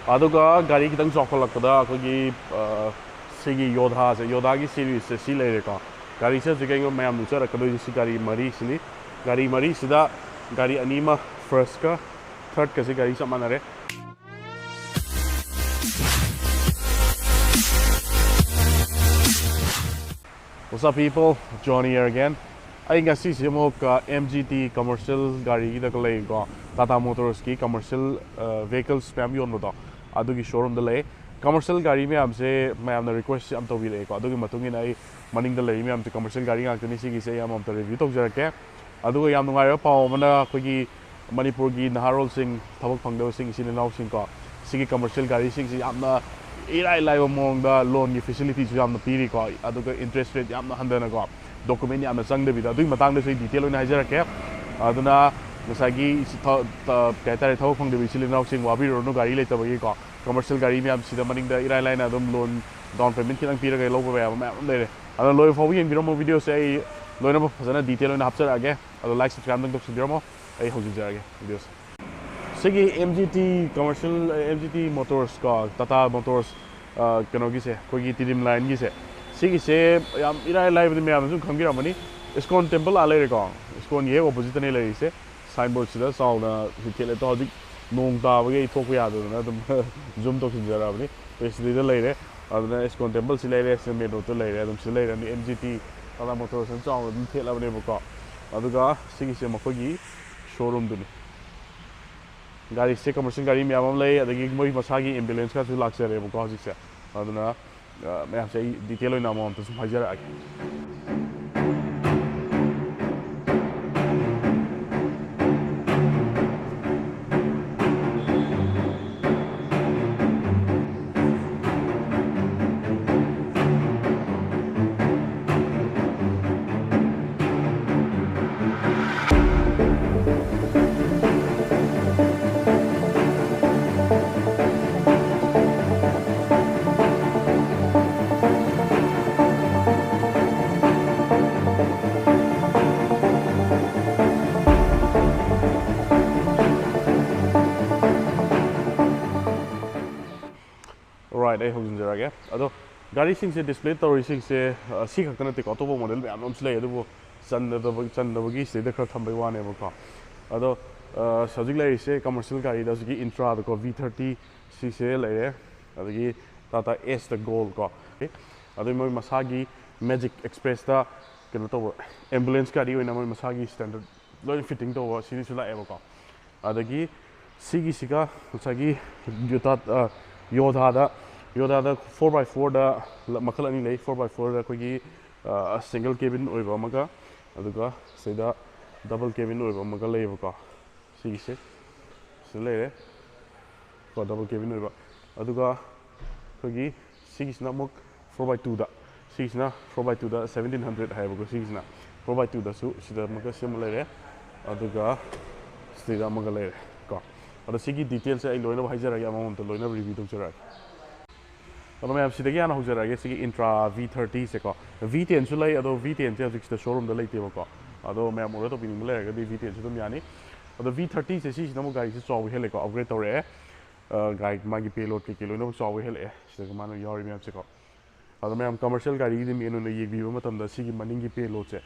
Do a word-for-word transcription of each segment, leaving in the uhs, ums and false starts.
ꯑꯗꯨꯒ ꯒꯥꯔꯤ ꯈꯤꯇꯪ ꯆꯥꯎꯈꯠꯂꯛꯄꯗ ꯑꯩꯈꯣꯏꯒꯤ, ꯑ, ꯁꯤꯒꯤ ꯌꯣꯙꯥꯁꯦ, ꯌꯣꯙꯥꯒꯤ ꯁꯤꯔꯤꯁꯁꯦ ꯁꯤ ꯂꯩꯔꯦꯀꯣ꯫ ꯒꯥꯔꯤꯁꯦ ꯍꯧꯖꯤꯛ ꯑꯩꯅ ꯃꯌꯥꯝ ꯎꯠꯆꯔꯛꯀꯗꯣꯏꯁꯦ ꯁꯤ ꯒꯥꯔꯤ ꯃꯔꯤꯁꯤꯅꯤ꯫ ꯒꯥꯔꯤ ꯃꯔꯤꯁꯤꯗ ꯒꯥꯔꯤ ꯑꯅꯤ ꯑꯃ, ꯐꯥꯔꯁꯀ ꯊꯥꯔꯠꯀꯁꯦ ꯒꯥꯔꯤ ꯆꯞ ꯃꯥꯟꯅꯔꯦ꯫ What's up, people? Johnny here again. ꯑꯩ ꯉꯁꯤꯁꯦ ꯑꯃꯨꯛ, ꯑ, M G T commercial ꯒꯥꯔꯤꯒꯤꯗ ꯂꯩꯀꯣ, Tata Motorsꯀꯤ commercial, ꯑ, vehicles ꯃꯌꯥꯝ ꯌꯣꯟꯕꯗꯣ, ꯑꯗꯨꯒꯤ showroomꯗ ꯂꯩ꯫ Commercial ꯒꯥꯔꯤ ꯃꯌꯥꯝꯁꯦ ꯃꯌꯥꯝꯅ request ꯌꯥꯝ ꯇꯧꯕꯤꯔꯛꯑꯦꯀꯣ, ꯑꯗꯨꯒꯤ ꯃꯇꯨꯡ ꯏꯟꯅ ꯑꯩ ꯃꯅꯤꯡꯗ ꯂꯩꯔꯤ ꯃꯌꯥꯝꯁꯦ commercial ꯒꯥꯔꯤ ꯉꯥꯛꯇꯅꯤ꯫ ꯁꯤꯒꯤꯁꯦ ꯑꯩ ꯑꯃꯃꯝꯇ review ꯇꯧꯖꯔꯛꯀꯦ꯫ ꯑꯗꯨꯒ ꯌꯥꯝ ꯅꯨꯡꯉꯥꯏꯕ ꯄꯥꯎ ꯑꯃꯅ, ꯑꯩꯈꯣꯏꯒꯤ ꯃꯅꯤꯄꯨꯔꯒꯤ ꯅꯍꯥꯔꯣꯜꯁꯤꯡ, ꯊꯕꯛ ꯐꯪꯗꯕꯁꯤꯡ, ꯏꯆꯤꯜ ꯏꯅꯥꯎꯁꯤꯡꯀꯣ, ꯁꯤꯒꯤ commercial ꯒꯥꯔꯤꯁꯤꯡꯁꯤ ꯌꯥꯝꯅ ꯏꯔꯥꯏ ꯂꯥꯏꯕ ꯃꯑꯣꯡꯗ loanꯒꯤ facilityꯁꯨ ꯌꯥꯝꯅ ꯄꯤꯔꯤꯀꯣ, ꯑꯗꯨꯒ interest rate ꯌꯥꯝꯅ ꯍꯟꯊꯅꯀꯣ, document ꯌꯥꯝꯅ ꯆꯪꯗꯕꯤꯗ꯫ ꯑꯗꯨꯒꯤ ꯃꯇꯥꯡꯗꯁꯨ ꯑꯩ detail ꯑꯣꯏꯅ ꯍꯥꯏꯖꯔꯛꯀꯦ꯫ ꯑꯗꯨꯅ ꯉꯁꯥꯏꯒꯤ ꯁꯤ ꯊ-, ꯊ-, ꯀꯩ ꯍꯥꯏꯇꯥꯔꯦ, ꯊꯕꯛ ꯐꯪꯗꯕ ꯏꯆꯤꯜ ꯏꯅꯥꯎꯁꯤꯡ ꯋꯥꯕꯤꯔꯨꯔꯅꯨ ꯒꯥꯔꯤ ꯂꯩꯇꯕꯒꯤꯀꯣ꯫ Commercial ꯒꯥꯔꯤ ꯃꯌꯥꯝꯁꯤꯗ ꯃꯅꯤꯡꯗ ꯏꯔꯥꯏ ꯂꯥꯏꯅ ꯑꯗꯨꯝ loan, down payment ꯈꯤꯇꯪ ꯄꯤꯔꯒ ꯂꯧꯕ ꯌꯥꯕ ꯃꯌꯥꯝ ꯑꯃ ꯂꯩꯔꯦ꯫ ꯑꯗꯨꯅ ꯂꯣꯏꯕ ꯐꯥꯎꯕ ꯌꯦꯡꯕꯤꯔꯝꯃꯣ videoꯁꯦ, ꯑꯩ ꯂꯣꯏꯅꯃꯛ ꯐꯖꯅ detail ꯑꯣꯏꯅ ꯍꯥꯞꯆꯔꯛꯑꯒꯦ꯫ ꯑꯗꯣ like, subscribe ꯑꯗꯨꯝ ꯇꯧꯁꯤꯟꯕꯤꯔꯝꯃꯣ, ꯑꯩ ꯍꯧꯖꯤꯟꯖꯔꯛꯑꯒꯦ videoꯁꯦ꯫ ꯁꯤꯒꯤ M G T commercial, M G T Motors ꯀꯣ, Tata Motors, ꯑ, ꯀꯩꯅꯣꯒꯤꯁꯦ, ꯑꯩꯈꯣꯏꯒꯤ ꯇꯤꯗꯤꯝ lineꯒꯤꯁꯦ, ꯁꯤꯒꯤꯁꯦ ꯌꯥꯝ ꯏꯔꯥꯏ ꯂꯥꯏꯕꯗꯤ ꯃꯌꯥꯝꯅꯁꯨ ꯈꯪꯕꯤꯔꯝꯃꯅꯤ꯫ ISKCON temple ꯑꯥ ꯂꯩꯔꯦꯀꯣ, ISKCONꯒꯤ ꯍꯦꯛ oppositeꯇꯅꯦ ꯂꯩꯔꯤꯁꯦ꯫ Signboardꯁꯤꯗ ꯆꯥꯎꯅ ꯊꯦꯠꯂꯦ꯫ ꯑꯗꯣ ꯍꯧꯖꯤꯛ ꯅꯣꯡ ꯇꯥꯕꯒꯤ ꯑꯩ ꯊꯣꯛꯄ ꯌꯥꯗꯗꯅ ꯑꯗꯨꯝ zoom ꯇꯧꯁꯤꯟꯖꯔꯛꯑꯕꯅꯤ꯫ ꯑꯩꯈꯣꯏ ꯁꯤꯗꯩꯗ ꯂꯩꯔꯦ꯫ ꯑꯗꯨꯅ ISKCON templeꯁꯤ ꯂꯩꯔꯦ, ꯁꯤꯗ main roadꯇ ꯂꯩꯔꯦ꯫ ꯑꯗꯨꯝ ꯁꯤꯗ ꯂꯩꯔꯅꯤ꯫ M G T Tata Motorsꯅ ꯆꯥꯎꯅ ꯑꯗꯨꯝ ꯊꯦꯠꯂꯕꯅꯦꯕꯀꯣ꯫ ꯑꯗꯨꯒ ꯁꯤꯒꯤꯁꯦ ꯃꯈꯣꯏꯒꯤ showroomꯗꯨꯅꯤ꯫ ꯒꯥꯔꯤꯁꯦ commercial ꯒꯥꯔꯤ ꯃꯌꯥꯝ ꯑꯃ ꯂꯩ, ꯑꯗꯒꯤ ꯃꯣꯏ ꯃꯁꯥꯒꯤ ambulanceꯀꯁꯨ ꯂꯥꯛꯆꯔꯦꯕꯀꯣ ꯍꯧꯖꯤꯛꯁꯦ꯫ ꯑꯗꯨꯅ, ꯑ, ꯃꯌꯥꯝꯁꯦ ꯑꯩ detail ꯑꯣꯏꯅ ꯑꯃꯃꯝꯇ ꯁꯨꯝ ꯍꯥꯏꯖꯔꯛꯑꯒꯦ꯫ ꯍꯣꯏ, ꯑꯩ ꯍꯧꯖꯤꯟꯖꯔꯒꯦ꯫ ꯑꯗꯣ ꯒꯥꯔꯤꯁꯤꯡꯁꯦ ꯗꯤꯁꯄ꯭ꯂꯦ ꯇꯧꯔꯤꯁꯤꯡꯁꯦ, ꯑ, ꯁꯤ ꯈꯛꯇ ꯅꯠꯇꯦꯀꯣ, ꯑꯇꯣꯞꯄ ꯃꯣꯗꯦꯜ ꯃꯌꯥꯝ ꯑꯃꯁꯨ ꯂꯩ, ꯑꯗꯨꯕꯨ ꯆꯟꯗꯕ-, ꯆꯟꯗꯕꯒꯤ ꯁꯤꯗꯩꯗ ꯈꯔ ꯊꯝꯕꯩ ꯋꯥꯅꯦꯕꯀꯣ꯫ ꯑꯗꯣ, ꯑ, ꯍꯧꯖꯤꯛ ꯂꯩꯔꯤꯁꯦ ꯀꯃꯔꯁꯤꯌꯦꯜ ꯒꯥꯔꯤꯗ ꯍꯧꯖꯤꯛꯀꯤ ꯏꯟꯇ꯭ꯔꯥꯗꯀꯣ, ꯚꯤ ꯊꯥꯔꯇꯤ ꯁꯤꯁꯦ ꯂꯩꯔꯦ, ꯑꯗꯒꯤ ꯇꯥꯇꯥ ꯑꯦꯁꯇ ꯒꯣꯜ ꯀꯣ, ꯑꯗꯩ ꯃꯣꯏ ꯃꯁꯥꯒꯤ ꯃꯦꯖꯤꯛ ꯑꯦꯛꯁꯄ꯭ꯔꯦꯁꯇ ꯀꯩꯅꯣ ꯇꯧꯕ, ꯑꯦꯝꯕꯨꯂꯦꯟꯁ ꯒꯥꯔꯤ ꯑꯣꯏꯅ ꯃꯣꯏ ꯃꯁꯥꯒꯤ ꯁ꯭ꯇꯦꯟꯗꯔꯠ ꯂꯣꯏ ꯐꯤꯠꯇꯤꯡ ꯇꯧꯕ ꯁꯤꯔꯤꯁꯁꯨ ꯂꯥꯛꯑꯦꯕꯀꯣ꯫ ꯑꯗꯒꯤ ꯁꯤꯒꯤꯁꯤꯒ ꯉꯁꯥꯏꯒꯤ ꯌꯣꯇꯥ-, ꯑ, ꯌꯣꯗꯥꯗ, ꯌꯣꯗꯥꯗ ꯐꯣꯔ ꯕꯥꯏ ꯐꯣꯔꯗ ꯃꯈꯜ ꯑꯅꯤ ꯂꯩ꯫ ꯐꯣꯔ ꯕꯥꯏ ꯐꯣꯔꯗ ꯑꯩꯈꯣꯏꯒꯤ, ꯑ, ꯁꯤꯡꯒꯜ ꯀꯦꯕꯤꯟ ꯑꯣꯏꯕ ꯑꯃꯒ, ꯑꯗꯨꯒ ꯁꯤꯗ ꯗꯕꯜ ꯀꯦꯕꯤꯟ ꯑꯣꯏꯕ ꯑꯃꯒ ꯂꯩꯌꯦꯕꯀꯣ꯫ ꯁꯤꯒꯤꯁꯦ ꯁꯤꯗ ꯂꯩꯔꯦ ꯀꯣ, ꯗꯕꯜ ꯀꯦꯕꯤꯟ ꯑꯣꯏꯕ꯫ ꯑꯗꯨꯒ ꯑꯩꯈꯣꯏꯒꯤ ꯁꯤꯒꯤꯁꯤꯅ ꯑꯃꯨꯛ ꯐꯣꯔ ꯕꯥꯏ ꯇꯨꯗ, ꯁꯤꯒꯤꯁꯤꯅ ꯐꯣꯔ ꯕꯥꯏ ꯇꯨꯗ ꯁꯕꯦꯟꯇꯤꯟ ꯍꯟꯗ꯭ꯔꯦꯠ ꯍꯥꯏꯌꯦꯕꯀꯣ꯫ ꯁꯤꯒꯤꯁꯤꯅ ꯐꯣꯔ ꯕꯥꯏ ꯇꯨꯗꯁꯨ ꯁꯤꯗ ꯑꯃꯒ ꯁꯦꯝꯕ ꯂꯩꯔꯦ, ꯑꯗꯨꯒ ꯁꯤꯗ ꯑꯃꯒ ꯂꯩꯔꯦ ꯀꯣ꯫ ꯑꯗꯣ ꯁꯤꯒꯤ ꯗꯤꯇꯦꯜꯁꯦ ꯑꯩ ꯂꯣꯏꯅꯃꯛ ꯍꯥꯏꯖꯔꯛꯑꯒꯦ, ꯑꯃꯃꯝꯇ ꯂꯣꯏꯅ ꯔꯤꯚ꯭ꯌꯨ ꯇꯧꯖꯔꯛꯑꯒꯦ꯫ ꯑꯗꯣ ꯃꯌꯥꯝ, ꯁꯤꯗꯒꯤ ꯍꯥꯟꯅ ꯍꯧꯖꯔꯛꯑꯒꯦ꯫ ꯁꯤꯒꯤ ꯏꯟꯇ꯭ꯔꯥ ꯚꯤ ꯊꯥꯔꯇꯤꯁꯦꯀꯣ, ꯚꯤ ꯇꯦꯟꯁꯨ ꯂꯩ, ꯑꯗꯣ ꯚꯤ ꯇꯦꯟꯁꯦ ꯍꯧꯖꯤꯛ ꯁꯤꯗ ꯁꯣꯔꯨꯝꯗ ꯂꯩꯇꯦꯕꯀꯣ꯫ ꯑꯗꯣ ꯃꯌꯥꯝ ꯑꯣꯔꯗꯔ ꯇꯧꯕꯤꯅꯤꯡꯕ ꯂꯩꯔꯒꯗꯤ ꯚꯤ ꯇꯦꯟꯁꯨ ꯑꯗꯨꯝ ꯌꯥꯅꯤ꯫ ꯑꯗꯣ ꯚꯤ ꯊꯥꯔꯇꯤꯁꯦ ꯁꯤꯁꯤꯅ ꯑꯃꯨꯛ ꯒꯥꯔꯤꯁꯦ ꯆꯥꯎꯕ ꯍꯦꯜꯂꯦꯀꯣ, ꯑꯞꯒ꯭ꯔꯦꯗ ꯇꯧꯔꯛꯑꯦ꯫ ꯑ, ꯒꯥꯔꯤ ꯃꯥꯒꯤ ꯄꯦꯂꯣꯗ ꯀꯩꯀꯩ ꯂꯣꯏꯅꯃꯛ ꯆꯥꯎꯕ ꯍꯦꯜꯂꯛꯑꯦ ꯁꯤꯗꯒ ꯃꯥꯅ ꯌꯥꯎꯔꯤ ꯃꯌꯥꯝꯁꯦꯀꯣ꯫ ꯑꯗꯣ ꯃꯌꯥꯝ ꯀꯃꯔꯁꯤꯌꯦꯜ ꯒꯥꯔꯤꯒꯤꯗꯤ ꯃꯦꯟ ꯑꯣꯏꯅ ꯌꯦꯡꯕꯤꯕ ꯃꯇꯝꯗ ꯁꯤꯒꯤ ꯃꯅꯤꯡꯒꯤ ꯄꯦꯂꯣꯗꯁꯦ,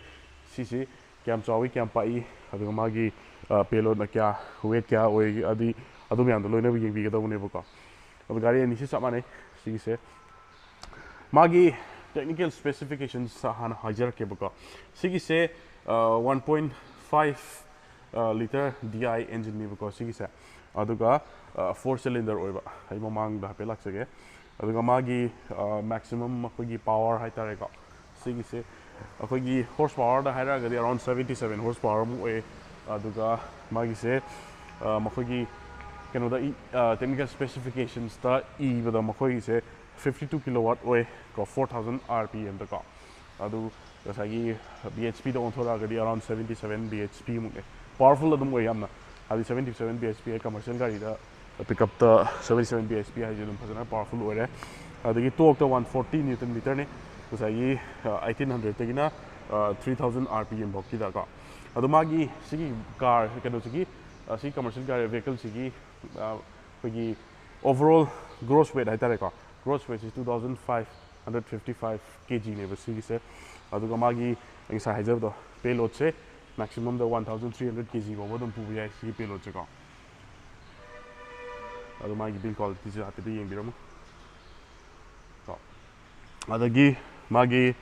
ꯁꯤꯁꯤ ꯀꯌꯥꯝ ꯆꯥꯎꯏ, ꯀꯌꯥꯝ ꯄꯥꯛꯏ, ꯑꯗꯨꯒ ꯃꯥꯒꯤ, ꯑ, ꯄꯦꯂꯣꯗꯅ ꯀꯌꯥ, ꯋꯦꯠ ꯀꯌꯥ ꯑꯣꯏ, ꯑꯗꯨ, ꯑꯗꯨ ꯃꯌꯥꯝꯗꯣ ꯂꯣꯏꯅꯃꯛ ꯌꯦꯡꯕꯤꯒꯗꯧꯕꯅꯦꯕꯀꯣ꯫ ꯑꯗꯣ ꯒꯥꯔꯤ ꯑꯅꯤꯁꯤ ꯆꯞ ꯃꯥꯟꯅꯩ꯫ ꯁꯤꯒꯤꯁꯦ ꯃꯥꯒꯤ ꯇꯦꯛꯅꯤꯀꯦꯜ ꯁ꯭ꯄꯦꯁꯤꯐꯤꯀꯦꯁꯟꯁ ꯍꯥꯟꯅ ꯍꯥꯏꯖꯔꯛꯀꯦꯕꯀꯣ꯫ ꯁꯤꯒꯤꯁꯦ, ꯑ, ꯋꯥꯟ ꯄꯣꯏꯟ ꯐꯥꯏꯚ, ꯑ, ꯂꯤꯇꯔ ꯗꯤ ꯑꯥꯏ ꯑꯦꯟꯖꯤꯟꯅꯦꯕꯀꯣ ꯁꯤꯒꯤꯁꯦ꯫ ꯑꯗꯨꯒ, ꯑ, ꯐꯣꯔ ꯁꯤꯂꯤꯟꯗꯔ ꯑꯣꯏꯕ, ꯑꯩ ꯃꯃꯥꯡꯗ ꯍꯥꯏꯐꯦꯠ ꯂꯥꯛꯆꯒꯦ꯫ ꯑꯗꯨꯒ ꯃꯥꯒꯤ, ꯑ, ꯃꯦꯛꯁꯤꯃꯝ ꯑꯩꯈꯣꯏꯒꯤ ꯄꯥꯋꯔ ꯍꯥꯏꯇꯥꯔꯦꯀꯣ, ꯁꯤꯒꯤꯁꯦ ꯑꯩꯈꯣꯏꯒꯤ ꯍꯣꯔꯁ ꯄꯥꯋꯔꯗ ꯍꯥꯏꯔꯛꯑꯒꯗꯤ around seventy seven horse power ꯑꯃꯨꯛ ꯑꯣꯏꯌꯦ꯫ ꯑꯗꯨꯒ ꯃꯥꯒꯤꯁꯦ, ꯑ, ꯃꯈꯣꯏꯒꯤ ꯀꯩꯅꯣꯗ ꯏ-, ꯑ, ꯇꯦꯛꯅꯤꯀꯦꯜ ꯁ꯭ꯄꯦꯁꯤꯐꯤꯀꯦꯁꯟꯁꯇ ꯏꯕꯗ ꯃꯈꯣꯏꯒꯤꯁꯦ ꯐꯤꯐꯇꯤ ꯇꯨ ꯀꯤꯂꯣ ꯋꯥꯠ ꯑꯣꯏ ꯀꯣ, ꯐꯣꯔ ꯊꯥꯎꯖꯟ ꯑꯥꯔ ꯄꯤ ꯑꯦꯝꯗꯀꯣ꯫ ꯑꯗꯨ ꯉꯁꯥꯏꯒꯤ ꯕꯤ ꯑꯩꯆ ꯄꯤꯗ ꯑꯣꯟꯊꯣꯔꯛꯑꯒꯗꯤ around seventy seven B H ꯄꯤꯃꯨꯛꯅꯦ꯫ ꯄꯥꯋꯔꯐꯨꯜ ꯑꯗꯨꯝ ꯑꯣꯏ ꯌꯥꯝꯅ, ꯍꯥꯏꯗꯤ seventy seven B H P ꯍꯥꯏ ꯀꯃꯔꯁꯤꯌꯦꯜ ꯒꯥꯔꯤꯗ ꯄꯤꯛꯀꯞꯇ seventy seven B H P ꯍꯥꯏꯁꯦ ꯑꯗꯨꯝ ꯐꯖꯅ ꯄꯥꯋꯔꯐꯨꯜ ꯑꯣꯏꯔꯦ꯫ ꯑꯗꯒꯤ ꯇꯣꯔꯛꯇ ꯋꯥꯟ ꯐꯣꯔꯇꯤ ꯅ꯭ꯌꯨꯇꯟ ꯃꯤꯇꯔꯅꯤ, ꯉꯁꯥꯏꯒꯤ, ꯑ, ꯑꯩꯠꯇꯤꯟ ꯍꯟꯗ꯭ꯔꯦꯗꯇꯒꯤꯅ, ꯑ, three thousand R P M ꯐꯥꯎꯀꯤꯗꯀꯣ꯫ ꯑꯗꯣ ꯃꯥꯒꯤ ꯁꯤꯒꯤ ꯀꯥꯔ ꯀꯩꯅꯣꯁꯤꯒꯤ, ꯑ, ꯁꯤ ꯀꯃꯔꯁꯤꯌꯦꯜ ꯒꯥꯔꯤ ꯚꯦꯍꯤꯀꯜꯁꯤꯒꯤ, ꯑ, ꯑꯩꯈꯣꯏꯒꯤ ꯑꯣꯚꯔꯑꯣꯜ ꯒ꯭ꯔꯣꯁ ꯋꯦꯠ ꯍꯥꯏꯇꯥꯔꯦꯀꯣ, Gross weight ꯁꯤ two thousand five hundred fifty five kg ꯅꯦꯕ ꯁꯤꯒꯤꯁꯦ꯫ ꯑꯗꯨꯒ ꯃꯥꯒꯤ ꯑꯩ ꯉꯁꯥꯏ ꯍꯥꯏꯖꯕꯗꯣ, payload ꯁꯦ maximum ꯗ one thousand three hundred kg ꯐꯥꯎꯕ ꯑꯗꯨꯝ ꯄꯨꯕ ꯌꯥꯏ ꯁꯤꯒꯤ payload ꯁꯦꯀꯣ꯫ ꯑꯗꯨ ꯃꯥꯒꯤ build quality ꯁꯦ ꯍꯥꯏꯐꯦꯠꯇ ꯌꯦꯡꯕꯤꯔꯝꯃꯣ ꯀꯣ꯫ ꯑꯗꯒꯤ ꯃꯥꯒꯤ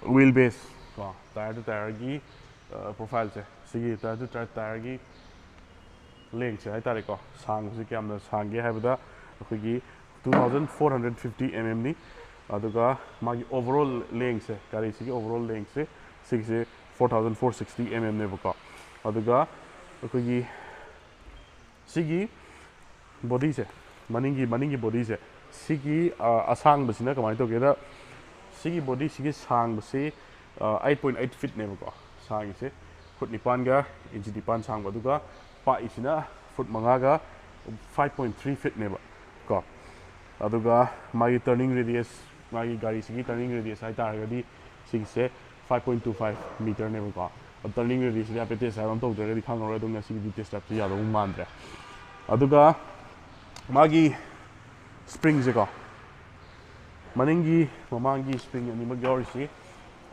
wheel base ꯀꯣ, tyre to tyre ꯒꯤ profile ꯁꯦ, ꯁꯤꯒꯤ tyre to tyre, tyre ꯒꯤ length ꯁꯦ ꯍꯥꯏꯇꯥꯔꯦꯀꯣ, ꯁꯥꯡꯕꯁꯤ ꯀꯌꯥꯝꯅ ꯁꯥꯡꯒꯦ ꯍꯥꯏꯕꯗ ꯑꯩꯈꯣꯏꯒꯤ two thousand four hundred fifty mm ꯅꯤ꯫ ꯑꯗꯨꯒ ꯃꯥꯒꯤ overall length ꯁꯦ, ꯒꯥꯔꯤꯁꯤꯒꯤ overall length ꯁꯦ, ꯁꯤꯒꯤꯁꯦ four thousand four sixty mm ꯅꯦꯕꯀꯣ꯫ ꯑꯗꯨꯒ ꯑꯩꯈꯣꯏꯒꯤ ꯁꯤꯒꯤ body ꯁꯦ, ꯃꯅꯤꯡꯒꯤ, ꯃꯅꯤꯡꯒꯤ body ꯁꯦ, ꯁꯤꯒꯤ ꯑ, ꯑꯁꯥꯡꯕꯁꯤꯅ ꯀꯃꯥꯏꯅ ꯇꯧꯒꯦꯗ, ꯁꯤꯒꯤ body ꯁꯤꯒꯤ ꯁꯥꯡꯕꯁꯤ eight point eight feet ꯅꯦꯕꯀꯣ꯫ ꯁꯥꯡꯉꯤꯁꯦ ꯐꯨꯠ ꯅꯤꯄꯥꯟꯒ ꯏꯟꯆꯤ ꯅꯤꯄꯥꯟ ꯁꯥꯡꯕ, ꯑꯗꯨꯒ ꯄꯥꯛꯏꯁꯤꯅ ꯐꯨꯠ ꯃꯉꯥꯒ five point three feet ꯅꯦꯕ ꯀꯣ꯫ ꯑꯗꯨꯒ ꯃꯥꯒꯤ turning radius, ꯃꯥꯒꯤ ꯒꯥꯔꯤꯁꯤꯒꯤ turning radius ꯍꯥꯏꯇꯥꯔꯒꯗꯤ ꯁꯤꯒꯤꯁꯦ five point two five meter ꯅꯦꯕꯀꯣ꯫ Turning radius ꯁꯤꯗꯤ ꯍꯥꯏꯐꯦꯠ test drive ꯑꯃ ꯇꯧꯗ꯭ꯔꯒꯗꯤ ꯈꯪꯉꯔꯣꯏ, ꯑꯗꯨꯝ ꯉꯁꯤꯒꯤꯗꯤ test drive ꯁꯤ ꯌꯥꯗꯧ ꯃꯥꯟꯗ꯭ꯔꯦ꯫ ꯑꯗꯨꯒ ꯃꯥꯒꯤ spring ꯁꯦꯀꯣ, ꯃꯅꯤꯡꯒꯤ ꯃꯃꯥꯡꯒꯤ spring ꯑꯅꯤꯃꯛ ꯌꯥꯎꯔꯤꯁꯤ,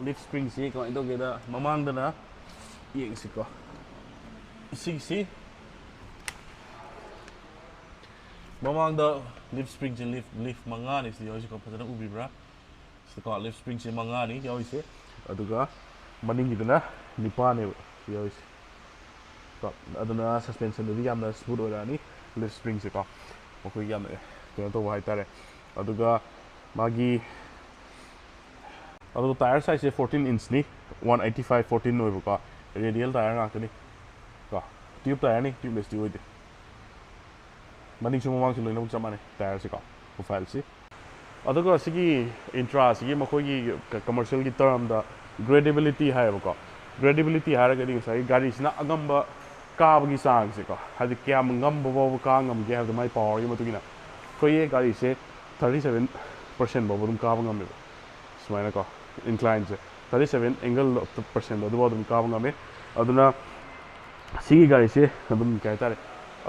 leaf spring ꯁꯤ ꯀꯃꯥꯏꯅ ꯇꯧꯒꯦꯗ, ꯃꯃꯥꯡꯗꯅ ꯌꯦꯡꯁꯤꯀꯣ, ꯁꯤꯒꯤꯁꯤ ꯃꯃꯥꯡꯗ leaf spring ꯁꯦ leaf, leaf ꯃꯉꯥꯅꯤ ꯁꯤꯗ ꯌꯥꯎꯔꯤꯁꯤꯀꯣ, ꯐꯖꯅ ꯎꯕꯤꯕ꯭ꯔꯥ? ꯁꯤꯗꯀꯣ leaf spring ꯁꯦ ꯃꯉꯥꯅꯤ ꯌꯥꯎꯔꯤꯁꯦ, ꯑꯗꯨꯒ ꯃꯅꯤꯡꯒꯤꯗꯨꯅ ꯅꯤꯄꯥꯟꯅꯦꯕ ꯌꯥꯎꯔꯤꯁꯦ ꯀꯣ꯫ ꯑꯗꯨꯅ suspension ꯗꯗꯤ ꯌꯥꯝꯅ smooth ꯑꯣꯏꯔꯛꯑꯅꯤ leaf spring ꯁꯦꯀꯣ, ꯃꯈꯣꯏꯒꯤ ꯌꯥꯝꯅ ꯀꯩꯅꯣ ꯇꯧꯕ ꯍꯥꯏꯇꯥꯔꯦ꯫ ꯑꯗꯨꯒ ꯃꯥꯒꯤ, ꯑꯗꯨꯒ tyre size ꯁꯦ fourteen inch ꯅꯤ, one eighty five fourteen ꯑꯣꯏꯕꯀꯣ, radial tyre ꯉꯥꯛꯇꯅꯤ ꯀꯣ, tube tyre ꯅꯤ, tubeless ꯇꯤ ꯑꯣꯏꯗꯦ꯫ ꯃꯅꯤꯡꯁꯨ ꯃꯃꯥꯡꯁꯨ ꯂꯣꯏꯅꯃꯛ ꯆꯞ ꯃꯥꯟꯅꯩ tyre ꯁꯦꯀꯣ, profile ꯁꯤ꯫ ꯑꯗꯨꯒ ꯁꯤꯒꯤ Intra ꯁꯤꯒꯤ ꯃꯈꯣꯏꯒꯤ commercial ꯒꯤ term ꯗ gradability ꯍꯥꯏꯌꯦꯕꯀꯣ꯫ Gradability ꯍꯥꯏꯔꯒꯗꯤ ꯉꯁꯥꯏꯒꯤ ꯒꯥꯔꯤꯁꯤꯅ ꯑꯉꯝꯕ ꯀꯥꯕꯒꯤ ꯆꯥꯡꯁꯦꯀꯣ, ꯍꯥꯏꯗꯤ ꯀꯌꯥꯝ ꯉꯝꯕ ꯐꯥꯎꯕ ꯀꯥ ꯉꯝꯒꯦ ꯍꯥꯏꯕꯗꯣ ꯃꯥꯏ power ꯒꯤ ꯃꯇꯨꯡ ꯏꯟꯅ꯫ ꯑꯩꯈꯣꯏꯒꯤ ꯒꯥꯔꯤꯁꯦ thirty seven percent ꯐꯥꯎꯕ ꯑꯗꯨꯝ ꯀꯥꯕ ꯉꯝꯃꯦꯕ, ꯁꯨꯃꯥꯏꯅꯀꯣ, incline ꯁꯦ thirty seven angle percent ꯑꯗꯨꯐꯥꯎ ꯑꯗꯨꯝ ꯀꯥꯕ ꯉꯝꯃꯦ꯫ ꯑꯗꯨꯅ ꯁꯤꯒꯤ ꯒꯥꯔꯤꯁꯦ ꯑꯗꯨꯝ ꯀꯩ ꯍꯥꯏꯇꯥꯔꯦ,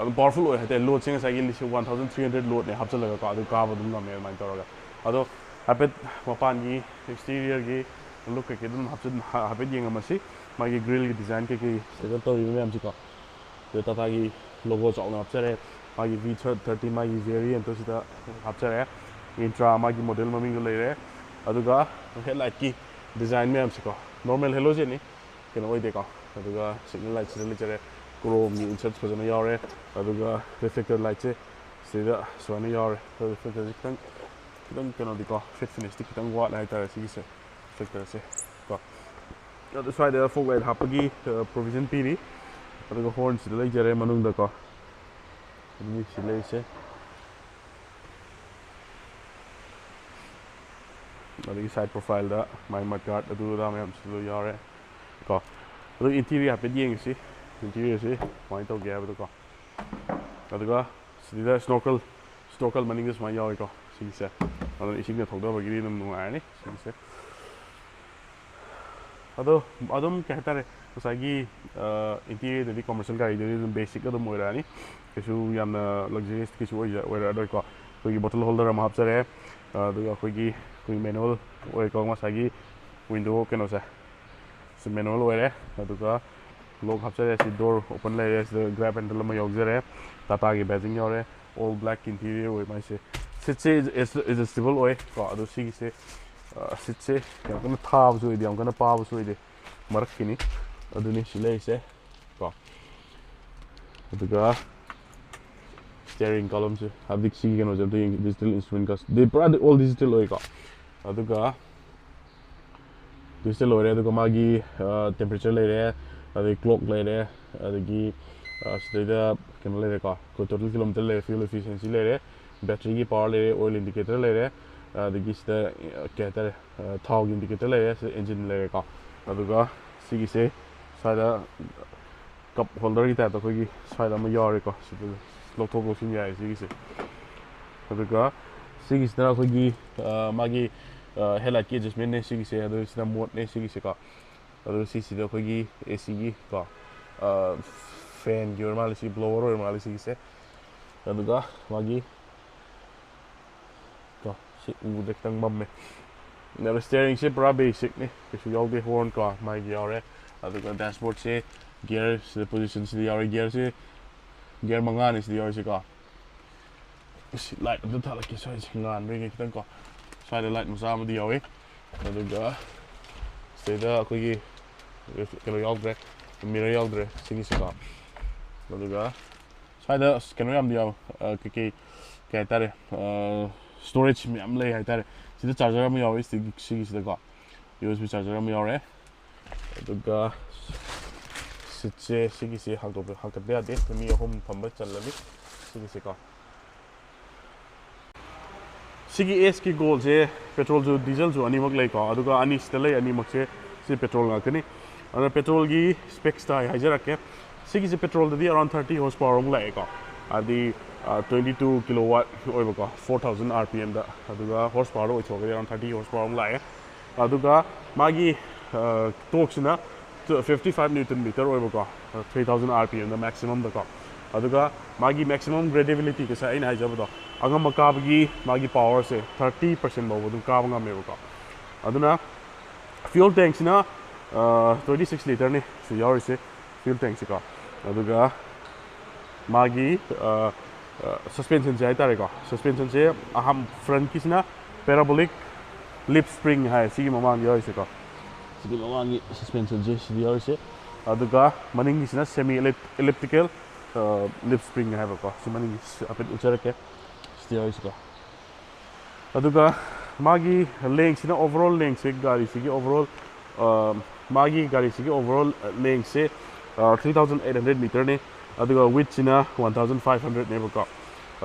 ꯑꯗꯨꯝ ꯄꯋꯥꯔꯐꯨꯜ ꯑꯣꯏ ꯍꯥꯏꯇꯥꯔꯦ꯫ ꯂꯣꯗꯁꯦ ꯉꯁꯥꯏꯒꯤ ꯂꯤꯁꯤꯡ ꯋꯥꯟ ꯊꯥꯎꯖꯟ ꯊ꯭ꯔꯤ ꯍꯟꯗ꯭ꯔꯦꯗ ꯂꯣꯗꯅꯦ ꯍꯥꯞꯆꯤꯜꯂꯒꯀꯣ, ꯑꯗꯨ ꯀꯥꯕ ꯑꯗꯨꯝ ꯉꯝꯃꯦ ꯑꯗꯨꯃꯥꯏꯅ ꯇꯧꯔꯒ꯫ ꯑꯗꯣ ꯍꯥꯏꯐꯦꯠ ꯃꯄꯥꯟꯒꯤ ꯑꯦꯛꯁꯇꯤꯔꯤꯌꯔꯒꯤ ꯂꯨꯛ ꯀꯩꯀꯩ ꯑꯗꯨꯝ ꯍꯥꯞꯆꯤꯟ-, ꯍꯥ-, ꯍꯥꯏꯐꯦꯠ ꯌꯦꯡꯉꯝꯃꯁꯤ꯫ ꯃꯥꯒꯤ ꯒ꯭ꯔꯤꯜꯒꯤ ꯗꯤꯖꯥꯏꯟ ꯀꯩꯀꯩ ꯁꯤꯗ ꯇꯧꯔꯤꯕ ꯃꯌꯥꯝꯁꯤꯀꯣ꯫ ꯑꯗꯨ ꯇꯥꯇꯥꯒꯤ ꯂꯣꯒꯣ ꯆꯥꯎꯅ ꯍꯥꯞꯆꯔꯦ꯫ ꯃꯥꯒꯤ ꯚꯤ ꯊꯥꯔꯇꯤ, ꯃꯥꯒꯤ ꯚꯦꯔꯤꯌꯦꯟꯠꯇꯨ ꯁꯤꯗ ꯍꯥꯞꯆꯔꯦ꯫ ꯏꯟꯇ꯭ꯔꯥ ꯃꯥꯒꯤ ꯃꯣꯗꯦꯜ ꯃꯃꯤꯡꯗꯣ ꯂꯩꯔꯦ꯫ ꯑꯗꯨꯒ ꯍꯦꯗꯂꯥꯏꯠꯀꯤ ꯗꯤꯖꯥꯏꯟ ꯃꯌꯥꯝꯁꯤꯀꯣ, ꯅꯣꯔꯃꯦꯜ ꯍꯦꯂꯣꯖꯦꯟꯅꯤ, ꯀꯩꯅꯣ ꯑꯣꯏꯗꯦꯀꯣ꯫ ꯑꯗꯨꯒ ꯁꯤꯒꯅꯦꯜ ꯂꯥꯏꯠꯁꯤꯗ ꯂꯩꯖꯔꯦ, ꯀ꯭ꯔꯣꯝꯒꯤ ꯏꯟꯁꯔꯠꯁ ꯐꯖꯅ ꯌꯥꯎꯔꯦ꯫ ꯑꯗꯨꯒ ꯔꯤꯐ꯭ꯂꯦꯛꯇꯔ ꯂꯥꯏꯠꯁꯦ ꯁꯤꯗ ꯁꯨꯃꯥꯏꯅ ꯌꯥꯎꯔꯦ꯫ ꯑꯗꯣ ꯔꯤꯐ꯭ꯂꯦꯛꯇꯔꯁꯦ ꯈꯤꯇꯪ, ꯈꯤꯇꯪ ꯀꯩꯅꯣꯗꯤꯀꯣ, ꯐꯤꯠ ꯐꯤꯅꯤꯁꯇꯤ ꯈꯤꯇꯪ ꯋꯥꯠꯂꯦ ꯍꯥꯏꯇꯥꯔꯦ ꯁꯤꯒꯤꯁꯦ, ꯔꯤꯐ꯭ꯂꯦꯛꯇꯔꯁꯦ ꯀꯣ꯫ ꯑꯗꯨ ꯁ꯭ꯋꯥꯏꯗ ꯐꯣꯛ ꯂꯥꯏꯠ ꯍꯥꯞꯄꯒꯤ ꯄ꯭ꯔꯣꯕꯤꯖꯟ ꯄꯤꯔꯤ꯫ ꯑꯗꯨꯒ ꯍꯣꯔꯟꯁꯤꯗ ꯂꯩꯖꯔꯦ ꯃꯅꯨꯡꯗꯀꯣ, ꯑꯗꯨꯒꯤ ꯁꯤ ꯂꯩꯔꯤꯁꯦ꯫ ꯑꯗꯒꯤ ꯁꯥꯏꯠ ꯄ꯭ꯔꯣꯐꯥꯏꯜꯗ ꯃꯥꯏ ꯃꯠ ꯒꯥꯔꯗ ꯑꯗꯨ ꯑꯗꯥ ꯃꯌꯥꯝꯁꯨ ꯂꯣꯏ ꯌꯥꯎꯔꯦ ꯀꯣ꯫ ꯑꯗꯨ ꯏꯟꯇꯤꯔꯤꯌꯔ ꯍꯥꯏꯐꯦꯠ ꯌꯦꯡꯉꯁꯤ, ꯏꯟꯇꯤꯔꯤꯌꯔꯁꯤ ꯀꯃꯥꯏꯅ ꯇꯧꯒꯦ ꯍꯥꯏꯕꯗꯣꯀꯣ꯫ ꯑꯗꯨꯒ ꯁꯤꯗ ꯁ꯭ꯅꯣꯀꯜ, ꯁ꯭ꯅꯣꯀꯜ ꯃꯅꯤꯡꯗ ꯁꯨꯃꯥꯏꯅ ꯌꯥꯎꯏꯀꯣ ꯁꯤꯒꯤꯁꯦ꯫ ꯑꯗꯨꯅ ꯏꯁꯤꯡꯗ ꯊꯧꯗꯕꯒꯤꯗꯤ ꯑꯗꯨꯝ ꯅꯨꯡꯉꯥꯏꯔꯅꯤ ꯁꯤꯒꯤꯁꯦ꯫ ꯑꯗꯣ ꯑꯗꯨꯝ ꯀꯩ ꯍꯥꯏꯇꯥꯔꯦ, ꯉꯁꯥꯏꯒꯤ ꯏꯟꯇꯤꯔꯤꯌꯔꯗꯗꯤ ꯀꯃꯔꯁꯤꯌꯦꯜ ꯒꯥꯔꯤꯗꯗꯤ ꯑꯗꯨꯝ ꯕꯦꯁꯤꯛ ꯑꯗꯨꯝ ꯑꯣꯏꯔꯛꯑꯅꯤ, ꯀꯩꯁꯨ ꯌꯥꯝꯅ ꯂꯛꯖꯔꯤꯌꯁ ꯀꯩꯁꯨ ꯑꯣꯏꯖ-, ꯑꯣꯏꯔꯛꯑꯔꯣꯏꯀꯣ꯫ ꯑꯩꯈꯣꯏꯒꯤ ꯕꯣꯇꯜ ꯍꯣꯜꯗꯔ ꯑꯃ ꯍꯥꯞꯆꯔꯦ, ꯑꯗꯨꯒ ꯑꯩꯈꯣꯏꯒꯤ, ꯑꯩꯈꯣꯏꯒꯤ ꯃꯦꯅꯨꯋꯦꯜ ꯑꯣꯏꯀꯣ, ꯉꯁꯥꯏꯒꯤ ꯋꯤꯟꯗꯣ ꯀꯩꯅꯣꯁꯦ ꯁꯤ ꯃꯦꯅꯨꯋꯦꯜ ꯑꯣꯏꯔꯦ꯫ ꯑꯗꯨꯒ ꯂꯣꯛ ꯍꯥꯞꯆꯔꯦ, ꯁꯤ ꯗꯣꯔ ꯑꯣꯄꯟ ꯂꯩꯔꯦ, ꯁꯤꯗ ꯒ꯭ꯔꯦꯞ ꯍꯦꯟꯗꯜ ꯑꯃ ꯌꯥꯎꯖꯔꯦ, ꯇꯥꯇꯥꯒꯤ ꯕꯦꯖꯤꯡ ꯌꯥꯎꯔꯦ, ꯑꯣꯜ ꯕ꯭ꯂꯦꯛ ꯏꯟꯇꯤꯔꯤꯌꯔ ꯑꯣꯏ ꯃꯥꯏꯁꯦ꯫ ꯁꯤꯠꯁꯦ ꯑꯦꯗꯖꯁꯇꯦꯕꯜ ꯑꯣꯏ ꯀꯣ꯫ ꯑꯗꯣ ꯁꯤꯒꯤꯁꯦ, ꯑ, ꯁꯤꯠꯁꯦ ꯌꯥꯝ ꯀꯟꯅ ꯊꯥꯕꯁꯨ ꯑꯣꯏꯗꯦ, ꯌꯥꯝ ꯀꯟꯅ ꯄꯥꯕꯁꯨ ꯑꯣꯏꯗꯦ, ꯃꯔꯛꯀꯤꯅꯤ꯫ ꯑꯗꯨꯅꯤ ꯁꯤ ꯂꯩꯔꯤꯁꯦ ꯀꯣ꯫ ꯑꯗꯨꯒ ꯁ꯭ꯇꯤꯌꯔꯤꯡ ꯀꯣꯂꯝꯁꯦ, ꯍꯥꯏꯕꯗꯤ ꯁꯤꯒꯤ ꯀꯩꯅꯣꯁꯦ ꯑꯝꯇ ꯌꯦꯡꯁꯤ, ꯗꯤꯖꯤꯇꯦꯜ ꯏꯟꯁꯇ꯭ꯔꯨꯃꯦꯟ ꯀ꯭ꯂꯁ, ꯗꯤ ꯄꯨꯔꯥ ꯑꯣꯜ ꯗꯤꯖꯤꯇꯦꯜ ꯑꯣꯏꯀꯣ꯫ ꯑꯗꯨꯒ ꯗꯤꯖꯤꯇꯦꯜ ꯑꯣꯏꯔꯦ꯫ ꯑꯗꯨꯒ ꯃꯥꯒꯤ ꯇꯦꯝꯄꯔꯦꯆꯔ ꯂꯩꯔꯦ, ꯑꯗꯩ ꯀ꯭ꯂꯣꯛ ꯂꯩꯔꯦ, ꯑꯗꯒꯤ ꯑ, ꯁꯤꯗꯩꯗ ꯀꯩꯅꯣ ꯂꯩꯔꯦꯀꯣ, ꯑꯩꯈꯣꯏ ꯇꯣꯇꯦꯜ ꯀꯤꯂꯣꯃꯤꯇꯔ ꯂꯩꯔꯦ, ꯐ꯭ꯌꯨꯜ ꯏꯐꯤꯁꯤꯌꯦꯟꯁꯤ ꯂꯩꯔꯦ, ꯕꯦꯇ꯭ꯔꯤꯒꯤ ꯄꯋꯥꯔ ꯂꯩꯔꯦ, ꯑꯣꯏꯜ ꯏꯟꯗꯤꯀꯦꯇꯔ ꯂꯩꯔꯦ, ꯑ, ꯑꯗꯒꯤ ꯁꯤꯗ ꯑ, ꯊꯥꯎꯒꯤ ꯏꯟꯗꯤꯀꯦꯇꯔ ꯂꯩꯔꯦ, ꯁꯤꯗ ꯏꯟꯖꯤꯟ ꯂꯩꯔꯦꯀꯣ꯫ ꯑꯗꯨꯒ ꯁꯤꯒꯤꯁꯦ ꯁ꯭ꯋꯥꯏꯗ ꯀꯞ ꯍꯣꯜꯗꯔꯒꯤ ꯇꯥꯏꯞꯇ ꯑꯩꯈꯣꯏꯒꯤ ꯁ꯭ꯋꯥꯏꯗ ꯑꯃ ꯌꯥꯎꯔꯦꯀꯣ, ꯁꯤꯗ ꯂꯧꯊꯣꯛ ꯂꯧꯁꯤꯟ ꯌꯥꯏ ꯁꯤꯒꯤꯁꯦ꯫ ꯑꯗꯨꯒ ꯁꯤꯒꯤꯁꯤꯅ ꯑꯩꯈꯣꯏꯒꯤ ꯑ, ꯃꯥꯒꯤ ꯍꯦꯗꯂꯥꯏꯠꯀꯤ ꯑꯦꯗꯖꯁꯃꯦꯟꯅꯦ ꯁꯤꯒꯤꯁꯦ꯫ ꯑꯗꯨ ꯁꯤꯅ ꯃꯣꯗꯅꯦ ꯁꯤꯒꯤꯁꯦꯀꯣ꯫ ꯑꯗꯨ ꯁꯤꯁꯤꯗ ꯑꯩꯈꯣꯏꯒꯤ ꯑꯦ ꯁꯤꯒꯤ ꯀꯣ, ꯑ, ꯐꯦꯟꯒꯤ ꯑꯣꯏꯔ ꯃꯥꯜꯂꯦ, ꯁꯤ ꯕ꯭ꯂꯣꯋꯔ ꯑꯣꯏꯔ ꯃꯥꯜꯂꯦ ꯁꯤꯒꯤꯁꯦ꯫ ꯑꯗꯨꯒ ꯃꯥꯒꯤ ꯀꯣ, ꯁꯤ ꯎꯕꯗ ꯈꯤꯇꯪ ꯃꯝꯃꯦ꯫ ꯑꯗꯨꯒ ꯁ꯭ꯇꯤꯌꯔꯤꯡꯁꯦ ꯄꯨꯔꯥ ꯕꯦꯁꯤꯛꯅꯤ, ꯀꯩꯁꯨ ꯌꯥꯎꯗꯦ꯫ ꯍꯣꯔꯟ ꯀꯣ ꯃꯥꯒꯤ ꯌꯥꯎꯔꯦ꯫ ꯑꯗꯨꯒ ꯗꯦꯁꯕꯣꯔꯗꯁꯦ ꯒꯤꯌꯔ ꯁꯤꯗ ꯄꯣꯖꯤꯁꯟꯁꯤꯗ ꯌꯥꯎꯔꯦ, ꯒꯤꯌꯔꯁꯦ ꯒꯤꯌꯔ ꯃꯉꯥꯅꯤ ꯁꯤꯗ ꯌꯥꯎꯔꯤꯁꯦꯀꯣ꯫ ꯁꯤ ꯂꯥꯏꯠ ꯑꯝꯇ ꯊꯥꯜꯂꯛꯀꯦ, ꯁ꯭ꯋꯥꯏꯁꯦ ꯉꯥꯟꯕ꯭ꯔꯥ ꯌꯦꯡꯒꯦ ꯈꯤꯇꯪ ꯀꯣ꯫ ꯁ꯭ꯋꯥꯏꯗ ꯂꯥꯏꯠ ꯃꯆꯥ ꯑꯃꯗꯤ ꯌꯥꯎꯋꯤ꯫ ꯑꯗꯨꯒ ꯁꯤꯗꯩꯗ ꯑꯩꯈꯣꯏꯒꯤ ꯀꯩꯅꯣ ꯌꯥꯎꯗ꯭ꯔꯦ, ꯃꯤꯔꯔ ꯌꯥꯎꯗ꯭ꯔꯦ ꯁꯤꯒꯤꯁꯤꯀꯣ꯫ ꯑꯗꯨꯒ ꯁ꯭ꯋꯥꯏꯗ ꯑꯁ ꯀꯩꯅꯣ ꯌꯥꯝꯗꯤ ꯌꯥꯎꯋꯦ, ꯑ, ꯀꯩꯀꯩ ꯀꯩ ꯍꯥꯏꯇꯥꯔꯦ, ꯁ꯭ꯇꯣꯔꯦꯖ ꯃꯌꯥꯝ ꯂꯩ ꯍꯥꯏꯇꯥꯔꯦ꯫ ꯁꯤꯗ ꯆꯥꯔꯖꯔ ꯑꯃ ꯌꯥꯎꯋꯤ ꯁꯤꯒꯤ-, ꯁꯤꯒꯤꯁꯤꯗꯀꯣ, ꯌꯨ ꯑꯦꯁ ꯕꯤ ꯆꯥꯔꯖꯔ ꯑꯃ ꯌꯥꯎꯔꯦ꯫ ꯑꯗꯨꯒ ꯁꯤꯠꯁꯦ ꯁꯤꯒꯤꯁꯦ ꯍꯥꯡꯗꯣꯛꯄ, ꯍꯥꯡꯀꯠꯄ ꯌꯥꯗꯦ, ꯃꯤ ꯑꯍꯨꯝ ꯐꯝꯕ ꯆꯜꯂꯅꯤ ꯁꯤꯒꯤꯁꯦꯀꯣ꯫ ꯁꯤꯒꯤ ꯑꯦꯁꯀꯤ ꯒꯣꯜꯁꯦ ꯄꯦꯇ꯭ꯔꯣꯜꯁꯨ ꯗꯤꯖꯜꯁꯨ ꯑꯅꯤꯃꯛ ꯂꯩꯀꯣ, ꯑꯗꯨꯒ ꯑꯅꯤꯁꯤꯗ ꯂꯩ, ꯑꯅꯤꯃꯛꯁꯦ ꯁꯤ ꯄꯦꯇ꯭ꯔꯣꯜ ꯉꯥꯛꯇꯅꯤ꯫ ꯑꯗꯨꯅ ꯄꯦꯇ꯭ꯔꯣꯜꯒꯤ ꯁ꯭ꯄꯦꯛꯁꯇ ꯑꯩ ꯍꯥꯏꯖꯔꯛꯀꯦ꯫ ꯁꯤꯒꯤꯁꯦ ꯄꯦꯇ꯭ꯔꯣꯜꯗꯗꯤ ꯑꯔꯥꯎꯟ ꯊꯥꯔꯇꯤ ꯍꯣꯔꯁ ꯄꯥꯋꯔ ꯑꯃꯨꯛ ꯂꯥꯛꯑꯦꯀꯣ, ꯍꯥꯏꯗꯤ ꯇ꯭ꯋꯦꯟꯇꯤ ꯇꯨ ꯀꯤꯂꯣ ꯋꯥꯠ ꯑꯣꯏꯕꯀꯣ, ꯐꯣꯔ ꯊꯥꯎꯖꯟ ꯑꯥꯔ ꯄꯤ ꯑꯦꯝꯗ꯫ ꯑꯗꯨꯒ ꯍꯣꯔꯁ ꯄꯥꯋꯔꯗ ꯑꯣꯏꯊꯣꯛꯑꯒꯗꯤ ꯑꯔꯥꯎꯟ ꯊꯥꯔꯇꯤ ꯍꯣꯔꯁ ꯄꯥꯋꯔ ꯑꯃꯨꯛ ꯂꯥꯛꯑꯦ꯫ ꯑꯗꯨꯒ ꯃꯥꯒꯤ ꯇꯣꯔꯛꯁꯤꯅ ꯐꯤꯐꯇꯤ ꯐꯥꯏꯚ ꯅ꯭ꯌꯨꯇꯟ ꯃꯤꯇꯔ ꯑꯣꯏꯕꯀꯣ, ꯊ꯭ꯔꯤ ꯊꯥꯎꯖꯟ ꯑꯥꯔ ꯄꯤ ꯑꯦꯝꯗ ꯃꯦꯛꯁꯤꯃꯝꯗꯀꯣ꯫ ꯑꯗꯨꯒ ꯃꯥꯒꯤ ꯃꯦꯛꯁꯤꯃꯝ ꯒ꯭ꯔꯦꯗꯦꯕꯤꯂꯤꯇꯤ ꯉꯁꯥꯏ ꯑꯩꯅ ꯍꯥꯏꯖꯕꯗꯣ, ꯑꯉꯝꯕ ꯀꯥꯕꯒꯤ ꯃꯥꯒꯤ ꯄꯥꯋꯔꯁꯦ ꯊꯥꯔꯇꯤ ꯄꯥꯔꯁꯦꯟ ꯐꯥꯎꯕ ꯑꯗꯨꯝ ꯀꯥꯕ ꯉꯝꯃꯦꯕꯀꯣ꯫ ꯑꯗꯨꯅ ꯐ꯭ꯌꯨꯜ ꯇꯦꯡꯁꯤꯅ ꯇ꯭ꯋꯦꯟꯇꯤ ꯁꯤꯛꯁ ꯂꯤꯇꯔꯅꯤ ꯁꯤ ꯌꯥꯎꯔꯤꯁꯦ, ꯐ꯭ꯌꯨꯜ ꯇꯦꯡꯁꯤꯀꯣ꯫ ꯑꯗꯨꯒ ꯃꯥꯒꯤ ꯁꯁꯄꯦꯟꯁꯟꯁꯦ ꯍꯥꯏꯇꯥꯔꯦꯀꯣ, ꯁꯁꯄꯦꯟꯁꯟꯁꯦ ꯑꯍꯥꯟ ꯐ꯭ꯔꯟꯠꯀꯤꯁꯤꯅ ꯄꯦꯔꯥꯕꯣꯂꯤꯛ ꯂꯤꯞ ꯁ꯭ꯄ꯭ꯔꯤꯡ ꯍꯥꯏ, ꯁꯤꯒꯤ ꯃꯃꯥꯡꯗ ꯌꯥꯎꯔꯤꯁꯦꯀꯣ, ꯁꯤꯒꯤ ꯃꯃꯥꯡꯒꯤ ꯁꯁꯄꯦꯟꯁꯟꯁꯦ ꯁꯤꯗ ꯌꯥꯎꯔꯤꯁꯦ꯫ ꯑꯗꯨꯒ ꯃꯅꯤꯡꯒꯤꯁꯤꯅ ꯁꯦꯃꯤ ꯏꯂꯤꯞꯇꯤꯀꯦꯜ ꯂꯤꯞ ꯁ꯭ꯄ꯭ꯔꯤꯡ ꯍꯥꯏꯕꯀꯣ, ꯁꯤ ꯃꯅꯤꯡꯒꯤ ꯁꯤ ꯍꯥꯏꯐꯦꯠ ꯎꯠꯆꯔꯛꯀꯦ, ꯁꯤꯗ ꯌꯥꯎꯔꯤꯁꯤꯀꯣ꯫ ꯑꯗꯨꯒ ꯃꯥꯒꯤ ꯂꯦꯡꯁꯤꯅ, ꯑꯣꯚꯔꯑꯣꯜ ꯂꯦꯡꯁꯦ, ꯒꯥꯔꯤꯁꯤꯒꯤ ꯑꯣꯚꯔꯑꯣꯜ, ꯃꯥꯒꯤ ꯒꯥꯔꯤꯁꯤꯒꯤ ꯑꯣꯚꯔꯑꯣꯜ ꯂꯦꯡꯁꯦ ꯊ꯭ꯔꯤ ꯊꯥꯎꯖꯟ ꯑꯩꯠ ꯍꯟꯗ꯭ꯔꯦꯗ ꯃꯤꯇꯔꯅꯤ꯫ ꯑꯗꯨꯒ ꯋꯤꯠꯁꯤꯅ ꯋꯥꯟ ꯊꯥꯎꯖꯟ ꯐꯥꯏꯚ ꯍꯟꯗ꯭ꯔꯦꯗꯅꯦꯕꯀꯣ꯫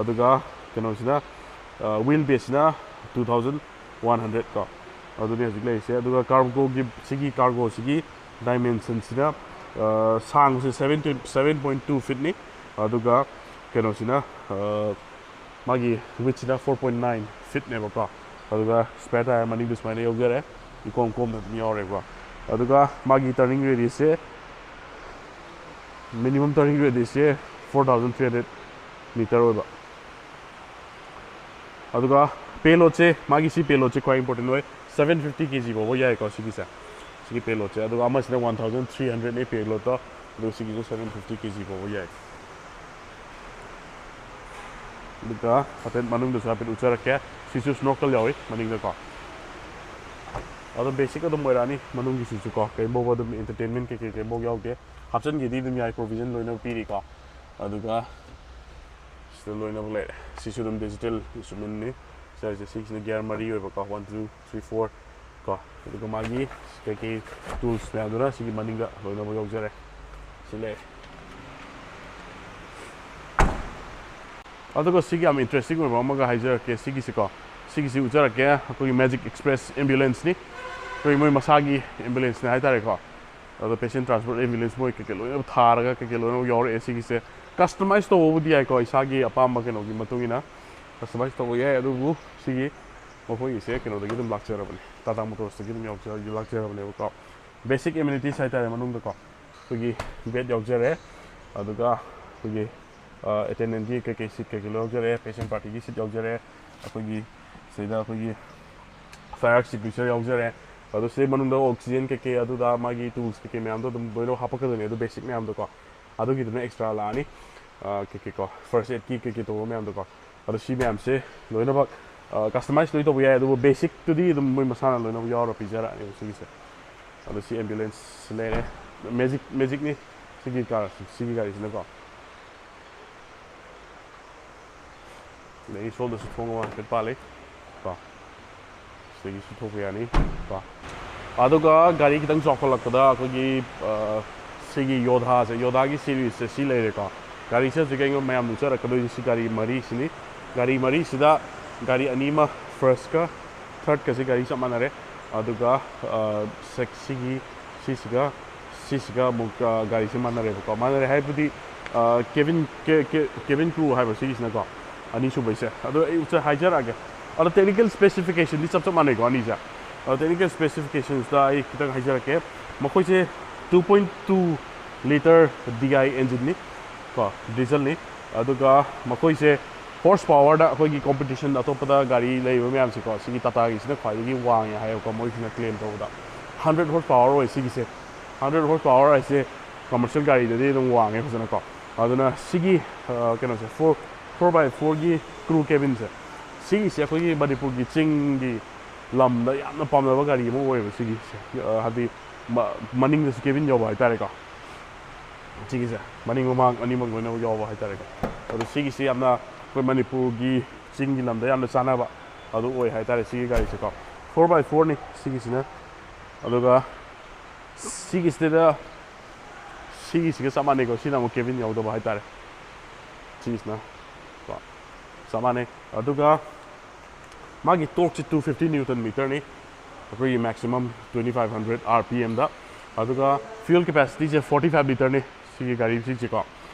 ꯑꯗꯨꯒ ꯀꯩꯅꯣꯁꯤꯅ, ꯋꯤꯜ ꯕꯦꯁꯁꯤꯅ ꯇꯨ ꯊꯥꯎꯖꯟ ꯋꯥꯟ ꯍꯟꯗ꯭ꯔꯦꯗ ꯀꯣ꯫ ꯑꯗꯨꯅꯤ ꯍꯧꯖꯤꯛ ꯂꯩꯔꯤꯁꯦ꯫ ꯑꯗꯨꯒ ꯀꯥꯔꯒꯣꯒꯤ, ꯁꯤꯒꯤ ꯀꯥꯔꯒꯣꯁꯤꯒꯤ ꯗꯥꯏꯃꯦꯟꯁꯟꯁꯤꯅ, ꯁꯥꯡꯕꯁꯦ seven two, seven point two ꯐꯤꯠꯅꯤ꯫ ꯑꯗꯨꯒ ꯀꯩꯅꯣꯁꯤꯅ, ꯃꯥꯒꯤ ꯋꯤꯠꯁꯤꯅ ꯐꯣꯔ ꯄꯣꯏꯟ ꯅꯥꯏꯟ ꯐꯤꯠꯅꯦꯕꯀꯣ꯫ ꯑꯗꯨꯒ ꯁ꯭ꯄꯦꯌꯔ ꯇꯥꯌꯔ ꯃꯅꯤꯡꯗ ꯁꯨꯃꯥꯏꯅ ꯌꯥꯎꯖꯔꯦ, ꯏꯀꯣꯝ ꯀꯣꯝꯅ ꯑꯗꯨꯝ ꯌꯥꯎꯔꯦꯀꯣ꯫ ꯑꯗꯨꯒ ꯃꯥꯒꯤ ꯇꯔꯅꯤꯡ ꯔꯦꯗꯤꯌꯁꯁꯦ Minimum turning radius ꯁꯦ four thousand three hundred meter ꯑꯣꯏꯕ꯫ ꯑꯗꯨꯒ payload ꯁꯦ, ꯃꯥꯒꯤ ꯁꯤ payload ꯁꯦ ꯈ꯭ꯋꯥꯏ important ꯑꯣꯏ꯫ Seven fifty kg ꯐꯥꯎꯕ ꯌꯥꯏꯀꯣ ꯁꯤꯒꯤꯁꯦ, ꯁꯤꯒꯤ payload ꯁꯦ꯫ ꯑꯗꯨꯒ ꯑꯃꯁꯤꯅ one thousand three hundred ꯅꯦ payload ꯇꯣ, ꯑꯗꯨꯒ ꯁꯤꯒꯤꯁꯨ seven fifty kg ꯐꯥꯎꯕ ꯌꯥꯏ꯫ ꯑꯗꯨꯒ ꯍꯥꯏꯐꯦꯠ ꯃꯅꯨꯡꯗꯁꯨ ꯍꯥꯏꯐꯦꯠ ꯎꯠꯆꯔꯛꯀꯦ꯫ ꯁꯤꯁꯨ snorkel ꯌꯥꯎꯏ ꯃꯅꯤꯡꯗꯀꯣ꯫ ꯑꯗꯨꯝ basic ꯑꯗꯨꯝ ꯑꯣꯏꯔꯛꯑꯅꯤ ꯃꯅꯨꯡꯒꯤꯁꯤꯁꯨꯀꯣ, ꯀꯔꯤꯝꯐꯥꯎꯕ ꯑꯗꯨꯝ entertainment ꯀꯩꯀꯩ ꯀꯔꯤꯝꯐꯥꯎ ꯌꯥꯎꯗꯦ꯫ ꯍꯥꯞꯆꯤꯟꯒꯦꯗꯤ ꯑꯗꯨꯝ ꯌꯥꯏ, provision ꯂꯣꯏꯅ ꯄꯤꯔꯤꯀꯣ꯫ ꯑꯗꯨꯒ ꯁꯤꯗ ꯂꯣꯏꯅꯃꯛ ꯂꯩꯔꯦ꯫ ꯁꯤꯁꯨ ꯑꯗꯨꯝ digital instrument ꯅꯤ꯫ ꯁꯤꯁꯦ, ꯁꯤꯒꯤꯁꯤꯅ gear ꯃꯔꯤ ꯑꯣꯏꯕꯀꯣ, one, two, three, four ꯀꯣ꯫ ꯑꯗꯨꯒ ꯃꯥꯒꯤ ꯀꯩꯀꯩ tools ꯃꯌꯥꯝꯗꯨꯅ ꯁꯤꯒꯤ ꯃꯅꯤꯡꯗ ꯂꯣꯏꯅꯃꯛ ꯌꯥꯎꯖꯔꯦ꯫ ꯁꯤ ꯂꯩꯔꯦ꯫ ꯑꯗꯨꯒ ꯁꯤꯒꯤ ꯌꯥꯝ interesting ꯑꯣꯏꯕ ꯑꯃꯒ ꯍꯥꯏꯖꯔꯛꯀꯦ, ꯁꯤꯒꯤꯁꯤꯀꯣ꯫ ꯁꯤꯒꯤꯁꯤ ꯎꯠꯆꯔꯛꯀꯦ, ꯑꯩꯈꯣꯏꯒꯤ Magic Express ambulance ꯅꯤ꯫ ꯑꯩꯈꯣꯏ ꯃꯣꯏ ꯃꯁꯥꯒꯤ ambulance ꯅꯤ ꯍꯥꯏꯇꯥꯔꯦꯀꯣ꯫ ꯑꯗꯣ patient transport ambulance ꯃꯣꯏ ꯀꯩꯀꯩ ꯂꯣꯏꯅ ꯊꯥꯔꯒ ꯀꯩꯀꯩ ꯂꯣꯏꯅꯃꯛ ꯌꯥꯎꯔꯛꯑꯦ꯫ ꯁꯤꯒꯤꯁꯦ customize ꯇꯧꯕꯕꯨꯗꯤ ꯌꯥꯏꯀꯣ, ꯏꯁꯥꯒꯤ ꯑꯄꯥꯝꯕ ꯀꯩꯅꯣꯒꯤ ꯃꯇꯨꯡ ꯏꯟꯅ customize ꯇꯧꯕ ꯌꯥꯏ꯫ ꯑꯗꯨꯕꯨ ꯁꯤꯒꯤ ꯃꯈꯣꯏꯒꯤꯁꯦ ꯀꯩꯅꯣꯗꯒꯤ ꯑꯗꯨꯝ ꯂꯥꯛꯆꯔꯕꯅꯤ, Tata Motors ꯇꯒꯤ ꯑꯗꯨꯝ ꯌꯥꯎꯖ-, ꯂꯥꯛꯆꯔꯕꯅꯦꯕꯀꯣ꯫ Basic amenities ꯍꯥꯏꯇꯥꯔꯦ ꯃꯅꯨꯡꯗꯀꯣ꯫ ꯑꯩꯈꯣꯏꯒꯤ bed ꯌꯥꯎꯖꯔꯦ, ꯑꯗꯨꯒ ꯑꯩꯈꯣꯏꯒꯤ ꯑ, attendant ꯀꯤ ꯀꯩꯀꯩ seat ꯀꯩꯀꯩ ꯂꯣꯏ ꯌꯥꯎꯖꯔꯦ, patient party ꯒꯤ seat ꯌꯥꯎꯖꯔꯦ, ꯑꯩꯈꯣꯏꯒꯤ ꯁꯤꯗ ꯑꯩꯈꯣꯏꯒꯤ fire extinguisher ꯌꯥꯎꯖꯔꯦ꯫ ꯑꯗꯣ ꯁꯤꯗꯩ ꯃꯅꯨꯡꯗ oxygen ꯀꯩꯀꯩ ꯑꯗꯨꯗ ꯃꯥꯒꯤ tools ꯀꯩꯀꯩ ꯃꯌꯥꯝꯗꯣ ꯑꯗꯨꯝ ꯂꯣꯏꯅ ꯍꯥꯞꯄꯛꯀꯗꯣꯏꯅꯦ, ꯑꯗꯨ basic ꯃꯌꯥꯝꯗꯣꯀꯣ꯫ ꯑꯗꯨꯒꯤꯗꯨꯅ extra ꯂꯥꯛꯑꯅꯤ꯫ ꯑ, ꯀꯩꯀꯩꯀꯣ, first aid ꯀꯤ ꯀꯩꯀꯩ ꯇꯧꯕ ꯃꯌꯥꯝꯗꯣꯀꯣ꯫ ꯑꯗꯣ ꯁꯤ ꯃꯌꯥꯝꯁꯦ ꯂꯣꯏꯅꯃꯛ, ꯑ, customize ꯂꯣꯏ ꯇꯧꯕ ꯌꯥꯏ, ꯑꯗꯨꯕꯨ basic ꯇꯨꯗꯤ ꯑꯗꯨꯝ ꯃꯣꯏ ꯃꯁꯥꯅ ꯂꯣꯏꯅꯃꯛ ꯌꯥꯎꯔ ꯄꯤꯖꯔꯛꯑꯅꯦꯕ ꯁꯤꯒꯤꯁꯦ꯫ ꯑꯗꯣ ꯁꯤ ambulance ꯂꯩꯔꯦ, Magic, Magic ꯅꯤ ꯁꯤꯒꯤ car, ꯁꯤꯒꯤ ꯒꯥꯔꯤꯁꯤꯅꯀꯣ꯫ ꯑꯗꯒꯤ ꯁꯣꯝꯗꯁꯨ ꯊꯣꯡ ꯑꯃ ꯍꯥꯏꯐꯦꯠ ꯄꯥꯜꯂꯤ ꯀꯣ꯫ ꯁꯤꯗꯒꯤꯁꯨ ꯊꯣꯛꯄ ꯌꯥꯅꯤ ꯀꯣ꯫ ꯑꯗꯨꯒ ꯒꯥꯔꯤ ꯈꯤꯇꯪ ꯆꯥꯎꯈꯠꯂꯛꯄꯗ ꯑꯩꯈꯣꯏꯒꯤ, ꯑ, ꯁꯤꯒꯤ Yodha ꯁꯦ, Yodha ꯒꯤ series ꯁꯦ ꯁꯤ ꯂꯩꯔꯦꯀꯣ꯫ ꯒꯥꯔꯤꯁꯦ ꯍꯧꯖꯤꯛ ꯑꯩꯅ ꯃꯌꯥꯝ ꯎꯠꯆꯔꯛꯀꯗꯣꯏꯁꯦ ꯁꯤ ꯒꯥꯔꯤ ꯃꯔꯤꯁꯤꯅꯤ꯫ ꯒꯥꯔꯤ ꯃꯔꯤꯁꯤꯗ ꯒꯥꯔꯤ ꯑꯅꯤ ꯑꯃ first ꯀ third ꯀꯁꯦ ꯒꯥꯔꯤ ꯆꯞ ꯃꯥꯟꯅꯔꯦ꯫ ꯑꯗꯨꯒ, ꯑ, sec-, ꯁꯤꯒꯤ, ꯁꯤꯁꯤꯒ ꯁꯤꯁꯤꯒ ꯑꯃꯨꯛ, ꯑ, ꯒꯥꯔꯤꯁꯦ ꯃꯥꯟꯅꯔꯦꯕꯀꯣ꯫ ꯃꯥꯟꯅꯔꯦ ꯍꯥꯏꯕꯗꯤ, ꯑ, cabin, ꯀꯦ-, ꯀꯦ-, cabin crew ꯍꯥꯏꯕ ꯁꯤꯒꯤꯁꯤꯅꯀꯣ, ꯑꯅꯤꯁꯨꯕꯩꯁꯦ꯫ ꯑꯗꯣ ꯑꯩ ꯎꯠꯆ-, ꯍꯥꯏꯖꯔꯛꯑꯒꯦ꯫ ꯑꯗꯣ technical specification ꯗꯤ ꯆꯞ ꯆꯞ ꯃꯥꯟꯅꯩꯀꯣ ꯑꯅꯤꯁꯦ꯫ ꯑꯗꯣ technical specification ꯁꯤꯗ ꯑꯩ ꯈꯤꯇꯪ ꯍꯥꯏꯖꯔꯛꯀꯦ꯫ ꯃꯈꯣꯏꯁꯦ two point two litre D I ꯑꯦꯟꯖꯤꯟꯅꯤ ꯀꯣ, ꯗꯤꯖꯜꯅꯤ꯫ ꯑꯗꯨꯒ ꯃꯈꯣꯏꯁꯦ ꯍꯣꯔꯁ ꯄꯥꯋꯔꯗ ꯑꯩꯈꯣꯏꯒꯤ ꯀꯣꯝꯄꯤꯇꯤꯁꯟ ꯑꯇꯣꯞꯄꯗ ꯒꯥꯔꯤ ꯂꯩꯔꯤꯕ ꯃꯌꯥꯝꯁꯦꯀꯣ, ꯁꯤꯒꯤ ꯇꯥꯇꯥꯒꯤꯁꯤꯅ ꯈ꯭ꯋꯥꯏꯗꯒꯤ ꯋꯥꯡꯉꯦ ꯍꯥꯏꯌꯦꯕꯀꯣ, ꯃꯣꯏꯁꯤꯅ ꯀ꯭ꯂꯦꯝ ꯇꯧꯕꯗ꯫ ꯍꯟꯗ꯭ꯔꯦꯠ ꯍꯣꯔꯁ ꯄꯥꯋꯔ ꯑꯣꯏ ꯁꯤꯒꯤꯁꯦ꯫ ꯍꯟꯗ꯭ꯔꯦꯠ ꯍꯣꯔꯁ ꯄꯥꯋꯔ ꯍꯥꯏꯁꯦ ꯀꯃꯔꯁꯤꯌꯦꯜ ꯒꯥꯔꯤꯗꯗꯤ ꯑꯗꯨꯝ ꯋꯥꯡꯉꯦ ꯐꯖꯅꯀꯣ꯫ ꯑꯗꯨꯅ ꯁꯤꯒꯤ ꯑ, ꯀꯩꯅꯣꯁꯦ, ꯐꯣꯔ, ꯐꯣꯔ ꯕꯥꯏ ꯐꯣꯔꯒꯤ ꯀ꯭ꯔꯨ ꯀꯦꯕꯤꯟꯁꯦ, ꯁꯤꯒꯤꯁꯦ ꯑꯩꯈꯣꯏꯒꯤ ꯃꯅꯤꯄꯨꯔꯒꯤ ꯆꯤꯡꯒꯤ ꯂꯝꯗ ꯌꯥꯝꯅ ꯄꯥꯝꯅꯕ ꯒꯥꯔꯤ ꯑꯃ ꯑꯣꯏꯌꯦꯕ ꯁꯤꯒꯤꯁꯦ꯫ ꯑ, ꯍꯥꯏꯗꯤ ꯃ-, ꯃꯅꯤꯡꯗꯁꯨ ꯀꯦꯕꯤꯟ ꯌꯥꯎꯕ ꯍꯥꯏꯇꯥꯔꯦꯀꯣ꯫ ꯁꯤꯒꯤꯁꯦ ꯃꯅꯤꯡ ꯃꯃꯥꯡ ꯑꯅꯤꯃꯛ ꯂꯣꯏꯅꯃꯛ ꯌꯥꯎꯕ ꯍꯥꯏꯇꯥꯔꯦꯀꯣ꯫ ꯑꯗꯣ ꯁꯤꯒꯤꯁꯤ ꯌꯥꯝꯅ ꯑꯩꯈꯣꯏ ꯃꯅꯤꯄꯨꯔꯒꯤ ꯆꯤꯡꯒꯤ ꯂꯝꯗ ꯌꯥꯝꯅ ꯆꯥꯅꯕ ꯑꯗꯨ ꯑꯣꯏ ꯍꯥꯏꯇꯥꯔꯦ ꯁꯤꯒꯤ ꯒꯥꯔꯤꯁꯦꯀꯣ꯫ ꯐꯣꯔ ꯕꯥꯏ ꯐꯣꯔꯅꯤ ꯁꯤꯒꯤꯁꯤꯅ꯫ ꯑꯗꯨꯒ ꯁꯤꯒꯤꯁꯤꯗ, ꯁꯤꯒꯤꯁꯤꯒ ꯆꯞ ꯃꯥꯟꯅꯩꯀꯣ, ꯁꯤꯅ ꯑꯃꯨꯛ ꯀꯦꯕꯤꯟ ꯌꯥꯎꯗꯕ ꯍꯥꯏꯇꯥꯔꯦ꯫ ꯁꯤꯒꯤꯁꯤꯅ ꯀꯣ, ꯆꯞ ꯃꯥꯟꯅꯩ꯫ ꯑꯗꯨꯒ ꯃꯥꯒꯤ ꯇꯣꯔꯛꯁꯤ ꯇꯨ ꯐꯤꯐꯇꯤ ꯅ꯭ꯌꯨꯇꯟ ꯃꯤꯇꯔꯅꯤ, ꯑꯩꯈꯣꯏꯒꯤ maximum twenty five hundred R P ꯑꯦꯝꯗ꯫ ꯑꯗꯨꯒ ꯐ꯭ꯌꯨꯑꯦꯜ ꯀꯦꯄꯥꯁꯤꯇꯤꯁꯦ ꯐꯣꯔꯇꯤ ꯐꯥꯏꯚ ꯂꯤꯇꯔꯅꯤ ꯁꯤꯒꯤ ꯒꯥꯔꯤꯁꯤꯡꯁꯦꯀꯣ꯫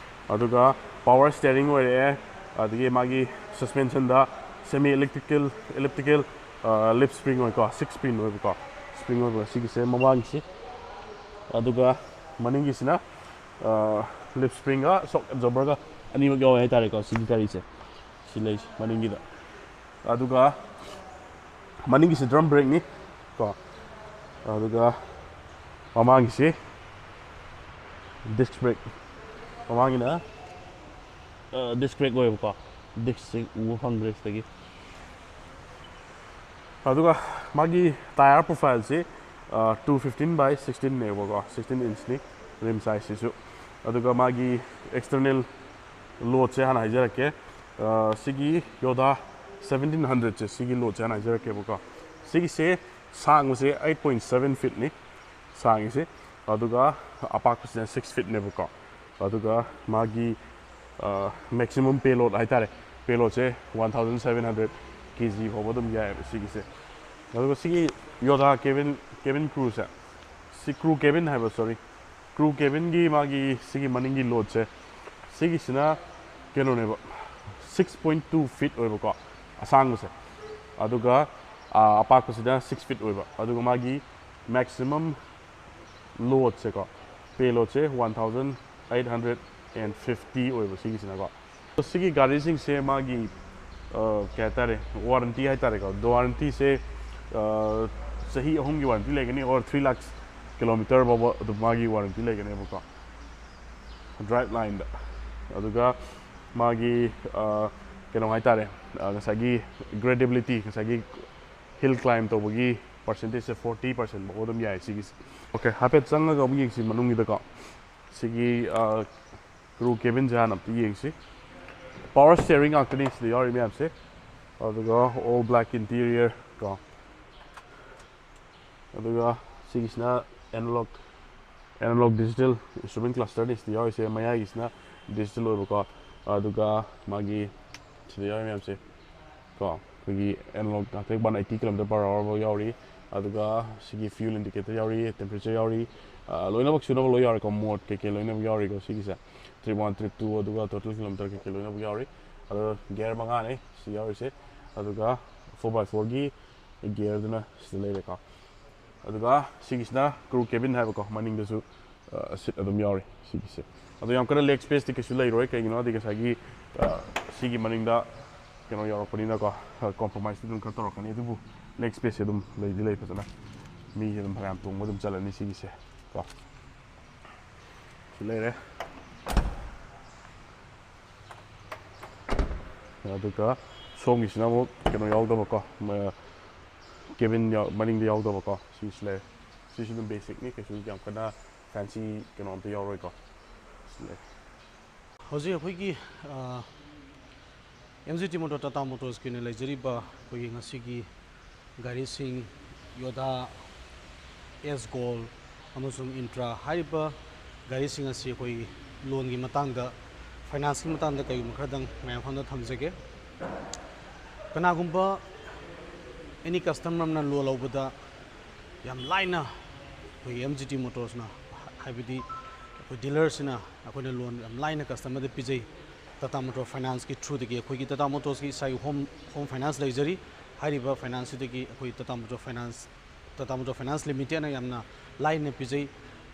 ꯑꯗꯨꯒ ꯄꯥꯋꯔ ꯁ꯭ꯇꯤꯌꯔꯤꯡ ꯑꯣꯏꯔꯛꯑꯦ, ꯑꯗꯒꯤ ꯃꯥꯒꯤ ꯁꯁꯄꯦꯟꯁꯟꯗ ꯁꯦꯃꯤ ꯏꯂꯦꯛꯇ꯭ꯔꯤꯀꯦꯜ, ꯏꯂꯦꯛꯇ꯭ꯔꯤꯀꯦꯜ ꯂꯤꯞ ꯁ꯭ꯄ꯭ꯔꯤꯡ ꯑꯣꯏꯀꯣ, ꯁꯤꯛꯁ ꯄꯤꯟ ꯑꯣꯏꯕꯀꯣ, ꯁ꯭ꯄ꯭ꯔꯤꯡ ꯑꯣꯏꯕ ꯁꯤꯒꯤꯁꯦ ꯃꯃꯥꯡꯒꯤꯁꯤ꯫ ꯑꯗꯨꯒ ꯃꯅꯤꯡꯒꯤꯁꯤꯅ ꯂꯤꯞ ꯁ꯭ꯄ꯭ꯔꯤꯡꯒ ꯁꯣꯛ ꯑꯦꯕꯖꯣꯔꯕꯔꯒ ꯑꯅꯤꯃꯛ ꯌꯥꯎꯋꯦ ꯍꯥꯏꯇꯥꯔꯦꯀꯣ ꯁꯤꯒꯤ ꯒꯥꯔꯤꯁꯦ꯫ ꯁꯤ ꯂꯩꯁꯦ ꯃꯅꯤꯡꯒꯤꯗ꯫ ꯑꯗꯨꯒ ꯃꯅꯤꯡꯒꯤꯁꯤ ꯗ꯭ꯔꯝ ꯕ꯭ꯔꯦꯛꯅꯤ ꯀꯣ꯫ ꯑꯗꯨꯒ ꯃꯃꯥꯡꯒꯤꯁꯤ ꯗꯤꯁꯛ ꯕ꯭ꯔꯦꯛ꯫ ꯃꯃꯥꯡꯒꯤꯅ ꯗꯤꯁꯛ ꯕ꯭ꯔꯦꯛ ꯑꯣꯏꯌꯦꯕꯀꯣ꯫ ꯗꯤꯁꯛꯁꯤ ꯎꯕ ꯐꯪꯗ꯭ꯔꯦ ꯁꯤꯗꯒꯤ꯫ ꯑꯗꯨꯒ ꯃꯥꯒꯤ ꯇꯥꯌꯔ ꯄ꯭ꯔꯣꯐꯥꯏꯜꯁꯤ ꯇꯨ ꯐꯤꯐꯇꯤꯟ ꯕꯥꯏ ꯁꯤꯛꯁꯇꯤꯟꯅꯦꯕꯀꯣ, ꯁꯤꯛꯁꯇꯤꯟ ꯏꯟꯁꯅꯤ ꯔꯤꯝ ꯁꯥꯏꯖꯁꯤꯁꯨ꯫ ꯑꯗꯨꯒ ꯃꯥꯒꯤ ꯑꯦꯛꯁꯇꯔꯅꯦꯜ ꯂꯣꯗꯁꯦ ꯍꯥꯟꯅ ꯍꯥꯏꯖꯔꯛꯀꯦ꯫ ꯑ, ꯁꯤꯒꯤ ꯌꯣꯗꯥ ꯁꯕꯦꯟꯇꯤꯟ ꯍꯟꯗ꯭ꯔꯦꯠꯁꯦ, ꯁꯤꯒꯤ ꯂꯣꯗꯁꯦ ꯍꯥꯟꯅ ꯍꯥꯏꯖꯔꯛꯀꯦꯕꯀꯣ꯫ ꯁꯤꯒꯤꯁꯦ ꯁꯥꯡꯕꯁꯦ ꯑꯩꯠ ꯄꯣꯏꯟ ꯁꯕꯦꯟ ꯐꯤꯠꯅꯤ ꯁꯥꯡꯉꯤꯁꯦ, ꯑꯗꯨꯒ ꯑꯄꯥꯛꯄꯁꯤꯅ ꯁꯤꯛꯁ ꯐꯤꯠꯅꯦꯕꯀꯣ꯫ ꯑꯗꯨꯒ ꯃꯥꯒꯤ ꯃꯦꯛꯁꯤꯃꯝ ꯄꯦꯂꯣꯗ ꯍꯥꯏꯇꯥꯔꯦ, ꯄꯦꯂꯣꯗꯁꯦ ꯋꯥꯟ ꯊꯥꯎꯖꯟ ꯁꯕꯦꯟ ꯍꯟꯗ꯭ꯔꯦꯠ ꯀꯦ ꯖꯤ ꯐꯥꯎꯕ ꯑꯗꯨꯝ ꯌꯥꯏꯑꯕ ꯁꯤꯒꯤꯁꯦ꯫ ꯑꯗꯨꯒ ꯁꯤꯒꯤ ꯌꯣꯗꯥ ꯀꯦꯕꯤꯟ, ꯀꯦꯕꯤꯟ ꯀ꯭ꯔꯨꯁꯦ, ꯁꯤ ꯀ꯭ꯔꯨ ꯀꯦꯕꯤꯟ ꯍꯥꯏꯕ, ꯁꯣꯔꯤ, ꯀ꯭ꯔꯨ ꯀꯦꯕꯤꯟꯒꯤ ꯃꯥꯒꯤ ꯁꯤꯒꯤ ꯃꯅꯤꯡꯒꯤ ꯂꯣꯗꯁꯦ, ꯁꯤꯒꯤꯁꯤꯅ ꯀꯩꯅꯣꯅꯦꯕ, ꯁꯤꯛꯁ ꯄꯣꯏꯟ ꯇꯨ ꯐꯤꯠ ꯑꯣꯏꯕꯀꯣ ꯑꯁꯥꯡꯕꯁꯦ, ꯑꯗꯨꯒ ꯑ, ꯑꯄꯥꯛꯄꯁꯤꯅ ꯁꯤꯛꯁ ꯐꯤꯠ ꯑꯣꯏꯕ꯫ ꯑꯗꯨꯒ ꯃꯥꯒꯤ maximum ꯂꯣꯗꯁꯦꯀꯣ, Payload say one thousand eight hundred and fifty ꯑꯣꯏꯕ ꯁꯤꯒꯤꯁꯤꯅꯀꯣ꯫ ꯁꯤꯒꯤ ꯒꯥꯔꯤꯁꯤꯡꯁꯦ ꯃꯥꯒꯤ, ꯑ, ꯀꯩ ꯍꯥꯏꯇꯥꯔꯦ, ꯋꯥꯔꯟꯇꯤ ꯍꯥꯏꯇꯥꯔꯦꯀꯣ꯫ ꯋꯥꯔꯟꯇꯤꯁꯦ, ꯑ, ꯆꯍꯤ ꯑꯍꯨꯝꯒꯤ ꯋꯥꯔꯟꯇꯤ ꯂꯩꯒꯅꯤ, or three lakhs kilometer ꯐꯥꯎꯕ ꯑꯗꯨꯝ ꯃꯥꯒꯤ ꯋꯥꯔꯟꯇꯤ ꯂꯩꯒꯅꯦꯕꯀꯣ, ꯗ꯭ꯔꯥꯏꯚ ꯂꯥꯏꯟꯗ꯫ ꯑꯗꯨꯒ ꯃꯥꯒꯤ, ꯑ, ꯀꯩꯅꯣ ꯍꯥꯏꯇꯥꯔꯦ, ꯑ, ꯉꯁꯥꯏꯒꯤ ꯒ꯭ꯔꯦꯗꯦꯕꯤꯂꯤꯇꯤ, ꯉꯁꯥꯏꯒꯤ ꯍꯤꯜ ꯀ꯭ꯂꯥꯏꯝ ꯇꯧꯕꯒꯤ ꯄꯥꯔꯁꯦꯟꯇꯦꯖꯁꯦ forty percent ꯐꯥꯎ ꯑꯗꯨꯝ ꯌꯥꯏ ꯁꯤꯒꯤꯁꯦ꯫ ꯑꯣꯀꯦ, ꯍꯥꯏꯐꯦꯠ ꯆꯪꯉꯒ ꯑꯃꯨꯛ ꯌꯦꯡꯁꯤ ꯃꯅꯨꯡꯒꯤꯗꯀꯣ꯫ ꯁꯤꯒꯤ, ꯑ, ꯀ꯭ꯔꯨ ꯀꯦꯕꯤꯟꯁꯦ ꯍꯥꯟꯅ ꯑꯝꯇ ꯌꯦꯡꯁꯤ꯫ ꯄꯥꯋꯔ ꯁ꯭ꯇꯤꯌꯔꯤꯡ ꯉꯥꯛꯇꯅꯤ ꯁꯤꯗ ꯌꯥꯎꯔꯤ ꯃꯌꯥꯝꯁꯦ꯫ ꯑꯗꯨꯒ ꯑꯣꯜ ꯕ꯭ꯂꯦꯛ ꯏꯟꯇꯤꯔꯤꯌꯔ ꯀꯣ꯫ ꯑꯗꯨꯒ ꯁꯤꯒꯤꯁꯤꯅ ꯑꯦꯅꯥꯂꯣꯛ, ꯑꯦꯅꯥꯂꯣꯛ ꯗꯤꯖꯤꯇꯦꯜ ꯏꯟꯁꯇ꯭ꯔꯨꯃꯦꯟ ꯀ꯭ꯂꯁꯇꯔꯅꯤ ꯁꯤꯗ ꯌꯥꯎꯔꯤꯁꯦ꯫ ꯃꯌꯥꯏꯒꯤꯁꯤꯅ ꯗꯤꯖꯤꯇꯦꯜ ꯑꯣꯏꯕꯀꯣ꯫ ꯑꯗꯨꯒ ꯃꯥꯒꯤ ꯁꯤꯗ ꯌꯥꯎꯔꯤ ꯃꯌꯥꯝꯁꯦ ꯀꯣ, ꯑꯩꯈꯣꯏꯒꯤ ꯑꯦꯅꯥꯂꯣꯛ ꯉꯥꯛꯇ one eighty kilometer per hour ꯐꯥꯎ ꯌꯥꯎꯔꯤ꯫ ꯑꯗꯨꯒ ꯁꯤꯒꯤ ꯐ꯭ꯌꯨꯜ ꯏꯟꯗꯤꯀꯦꯇꯔ ꯌꯥꯎꯔꯤ, ꯇꯦꯝꯄꯔꯦꯆꯔ ꯌꯥꯎꯔꯤ, ꯑ, ꯂꯣꯏꯅꯃꯛ ꯁꯨꯅꯕ ꯂꯣꯏ ꯌꯥꯎꯔꯦꯀꯣ꯫ ꯃꯣꯗ ꯀꯩꯀꯩ ꯂꯣꯏꯅꯃꯛ ꯌꯥꯎꯔꯤꯀꯣ ꯁꯤꯒꯤꯁꯦ꯫ Trip one, trip two, ꯑꯗꯨꯒ total kilometer ꯀꯩꯀꯩ ꯂꯣꯏꯅꯃꯛ ꯌꯥꯎꯔꯤ꯫ ꯑꯗꯣ ꯒꯤꯌꯔ ꯃꯉꯥꯅꯦ ꯁꯤ ꯌꯥꯎꯔꯤꯁꯦ꯫ ꯑꯗꯨꯒ four by fourꯒꯤ ꯒꯤꯌꯔꯗꯨꯅ ꯁꯤꯗ ꯂꯩꯔꯦꯀꯣ꯫ ꯑꯗꯨꯒ ꯁꯤꯒꯤꯁꯤꯅ ꯀ꯭ꯔꯨ ꯀꯦꯕꯤꯟ ꯍꯥꯏꯕꯀꯣ, ꯃꯅꯤꯡꯗꯁꯨ, ꯑ, ꯁꯤꯠ ꯑꯗꯨꯝ ꯌꯥꯎꯔꯤ ꯁꯤꯒꯤꯁꯦ꯫ ꯑꯗꯣ ꯌꯥꯝ ꯀꯟꯅ ꯂꯦꯒ ꯁ꯭ꯄꯦꯁꯇꯤ ꯀꯩꯁꯨ ꯂꯩꯔꯣꯏ, ꯀꯩꯒꯤꯅꯣ ꯍꯥꯏꯗꯤ ꯉꯁꯥꯏꯒꯤ, ꯑ, ꯁꯤꯒꯤ ꯃꯅꯤꯡꯗ ꯀꯩꯅꯣ ꯌꯥꯎꯔꯛꯄꯅꯤꯅꯀꯣ, ꯑ, ꯀꯣꯝꯄ꯭ꯔꯣꯃꯥꯏꯁꯇꯤ ꯑꯗꯨꯝ ꯈꯔ ꯇꯧꯔꯛꯀꯅꯤ, ꯑꯗꯨꯕꯨ ꯂꯦꯒ ꯁ꯭ꯄꯦꯁꯁꯦ ꯑꯗꯨꯝ ꯂꯩꯗꯤ ꯂꯩ ꯐꯖꯅ꯫ ꯃꯤꯁꯦ ꯑꯗꯨꯝ ꯐꯅꯌꯥꯝ ꯇꯣꯡꯕ ꯑꯗꯨꯝ ꯆꯜꯂꯅꯤ ꯁꯤꯒꯤꯁꯦ ꯀꯣ꯫ ꯁꯤ ꯂꯩꯔꯦ꯫ ꯑꯗꯨꯒ ꯁꯣꯝꯒꯤꯁꯤꯅ ꯑꯃꯨꯛ ꯀꯩꯅꯣ ꯌꯥꯎꯗꯕꯀꯣ, ꯃ-, ꯀꯦꯕꯤꯟ ꯌꯥꯎ-, ꯃꯅꯤꯡꯗ ꯌꯥꯎꯗꯕꯀꯣ꯫ ꯁꯤꯁꯨ ꯂꯩꯔꯦ꯫ ꯁꯤꯁꯨ ꯑꯗꯨꯝ ꯕꯦꯁꯤꯛꯅꯤ, ꯀꯩꯁꯨ ꯌꯥꯝ ꯀꯟꯅ ꯐꯦꯟꯁꯤ ꯀꯩꯅꯣ ꯑꯝꯇ ꯌꯥꯎꯔꯣꯏꯀꯣ꯫ ꯁꯤ ꯂꯩꯔꯦ꯫ ꯍꯧꯖꯤꯛ ꯑꯩꯈꯣꯏꯒꯤ, ꯑ, M G T motor, Tata ꯃꯣꯇꯣꯔꯁꯀꯤ ꯑꯣꯏꯅ ꯂꯩꯖꯔꯤꯕ ꯑꯩꯈꯣꯏꯒꯤ ꯉꯁꯤꯒꯤ ꯒꯥꯔꯤꯁꯤꯡ, ꯌꯣꯗꯥ, ꯑꯦꯁ ꯒꯣꯜ ꯑꯃꯁꯨꯡ ꯏꯟꯇ꯭ꯔꯥ ꯍꯥꯏꯔꯤꯕ ꯒꯥꯔꯤꯁꯤꯡ ꯑꯁꯤ ꯑꯩꯈꯣꯏꯒꯤ ꯂꯣꯟꯒꯤ ꯃꯇꯥꯡꯗ, ꯐꯥꯏꯅꯥꯟꯁꯀꯤ ꯃꯇꯥꯡꯗ ꯀꯔꯤꯒꯨꯝꯕ ꯈꯔꯗꯪ ꯃꯌꯥꯝ ꯐꯝꯗ ꯊꯝꯖꯒꯦ꯫ ꯀꯅꯥꯒꯨꯝꯕ ꯑꯦꯅꯤ ꯀꯁꯇꯃꯔ ꯑꯃꯅ ꯂꯣꯟ ꯂꯧꯕꯗ ꯌꯥꯝ ꯂꯥꯏꯅ ꯑꯩꯈꯣꯏꯒꯤ ꯑꯦꯝ ꯖꯤ ꯇꯤ ꯃꯣꯇꯣꯔꯁꯅ, ꯍꯥꯏꯕꯗꯤ ꯑꯩꯈꯣꯏ ꯗꯤꯂꯔꯁꯤꯅ ꯑꯩꯈꯣꯏꯅ ꯂꯣꯟ ꯌꯥꯝ ꯂꯥꯏꯅ ꯀꯁꯇꯃꯔꯗ ꯄꯤꯖꯩ꯫ ꯇꯥꯇꯥ ꯃꯣꯇꯣꯔ ꯐꯥꯏꯅꯥꯟꯁꯀꯤ ꯊ꯭ꯔꯨꯗꯒꯤ, ꯑꯩꯈꯣꯏꯒꯤ ꯇꯥꯇꯥ ꯃꯣꯇꯣꯔꯁꯀꯤ ꯏꯁꯥꯒꯤ ꯍꯣꯝ, ꯍꯣꯝ ꯐꯥꯏꯅꯥꯟꯁ ꯂꯩꯖꯔꯤ꯫ ꯍꯥꯏꯔꯤꯕ ꯐꯥꯏꯅꯥꯟꯁꯁꯤꯗꯒꯤ ꯑꯩꯈꯣꯏ Tata motor finance, Tata motor finance ꯂꯤꯃꯤꯇꯦꯠꯅ ꯌꯥꯝꯅ ꯂꯥꯏꯅ ꯄꯤꯖꯩ꯫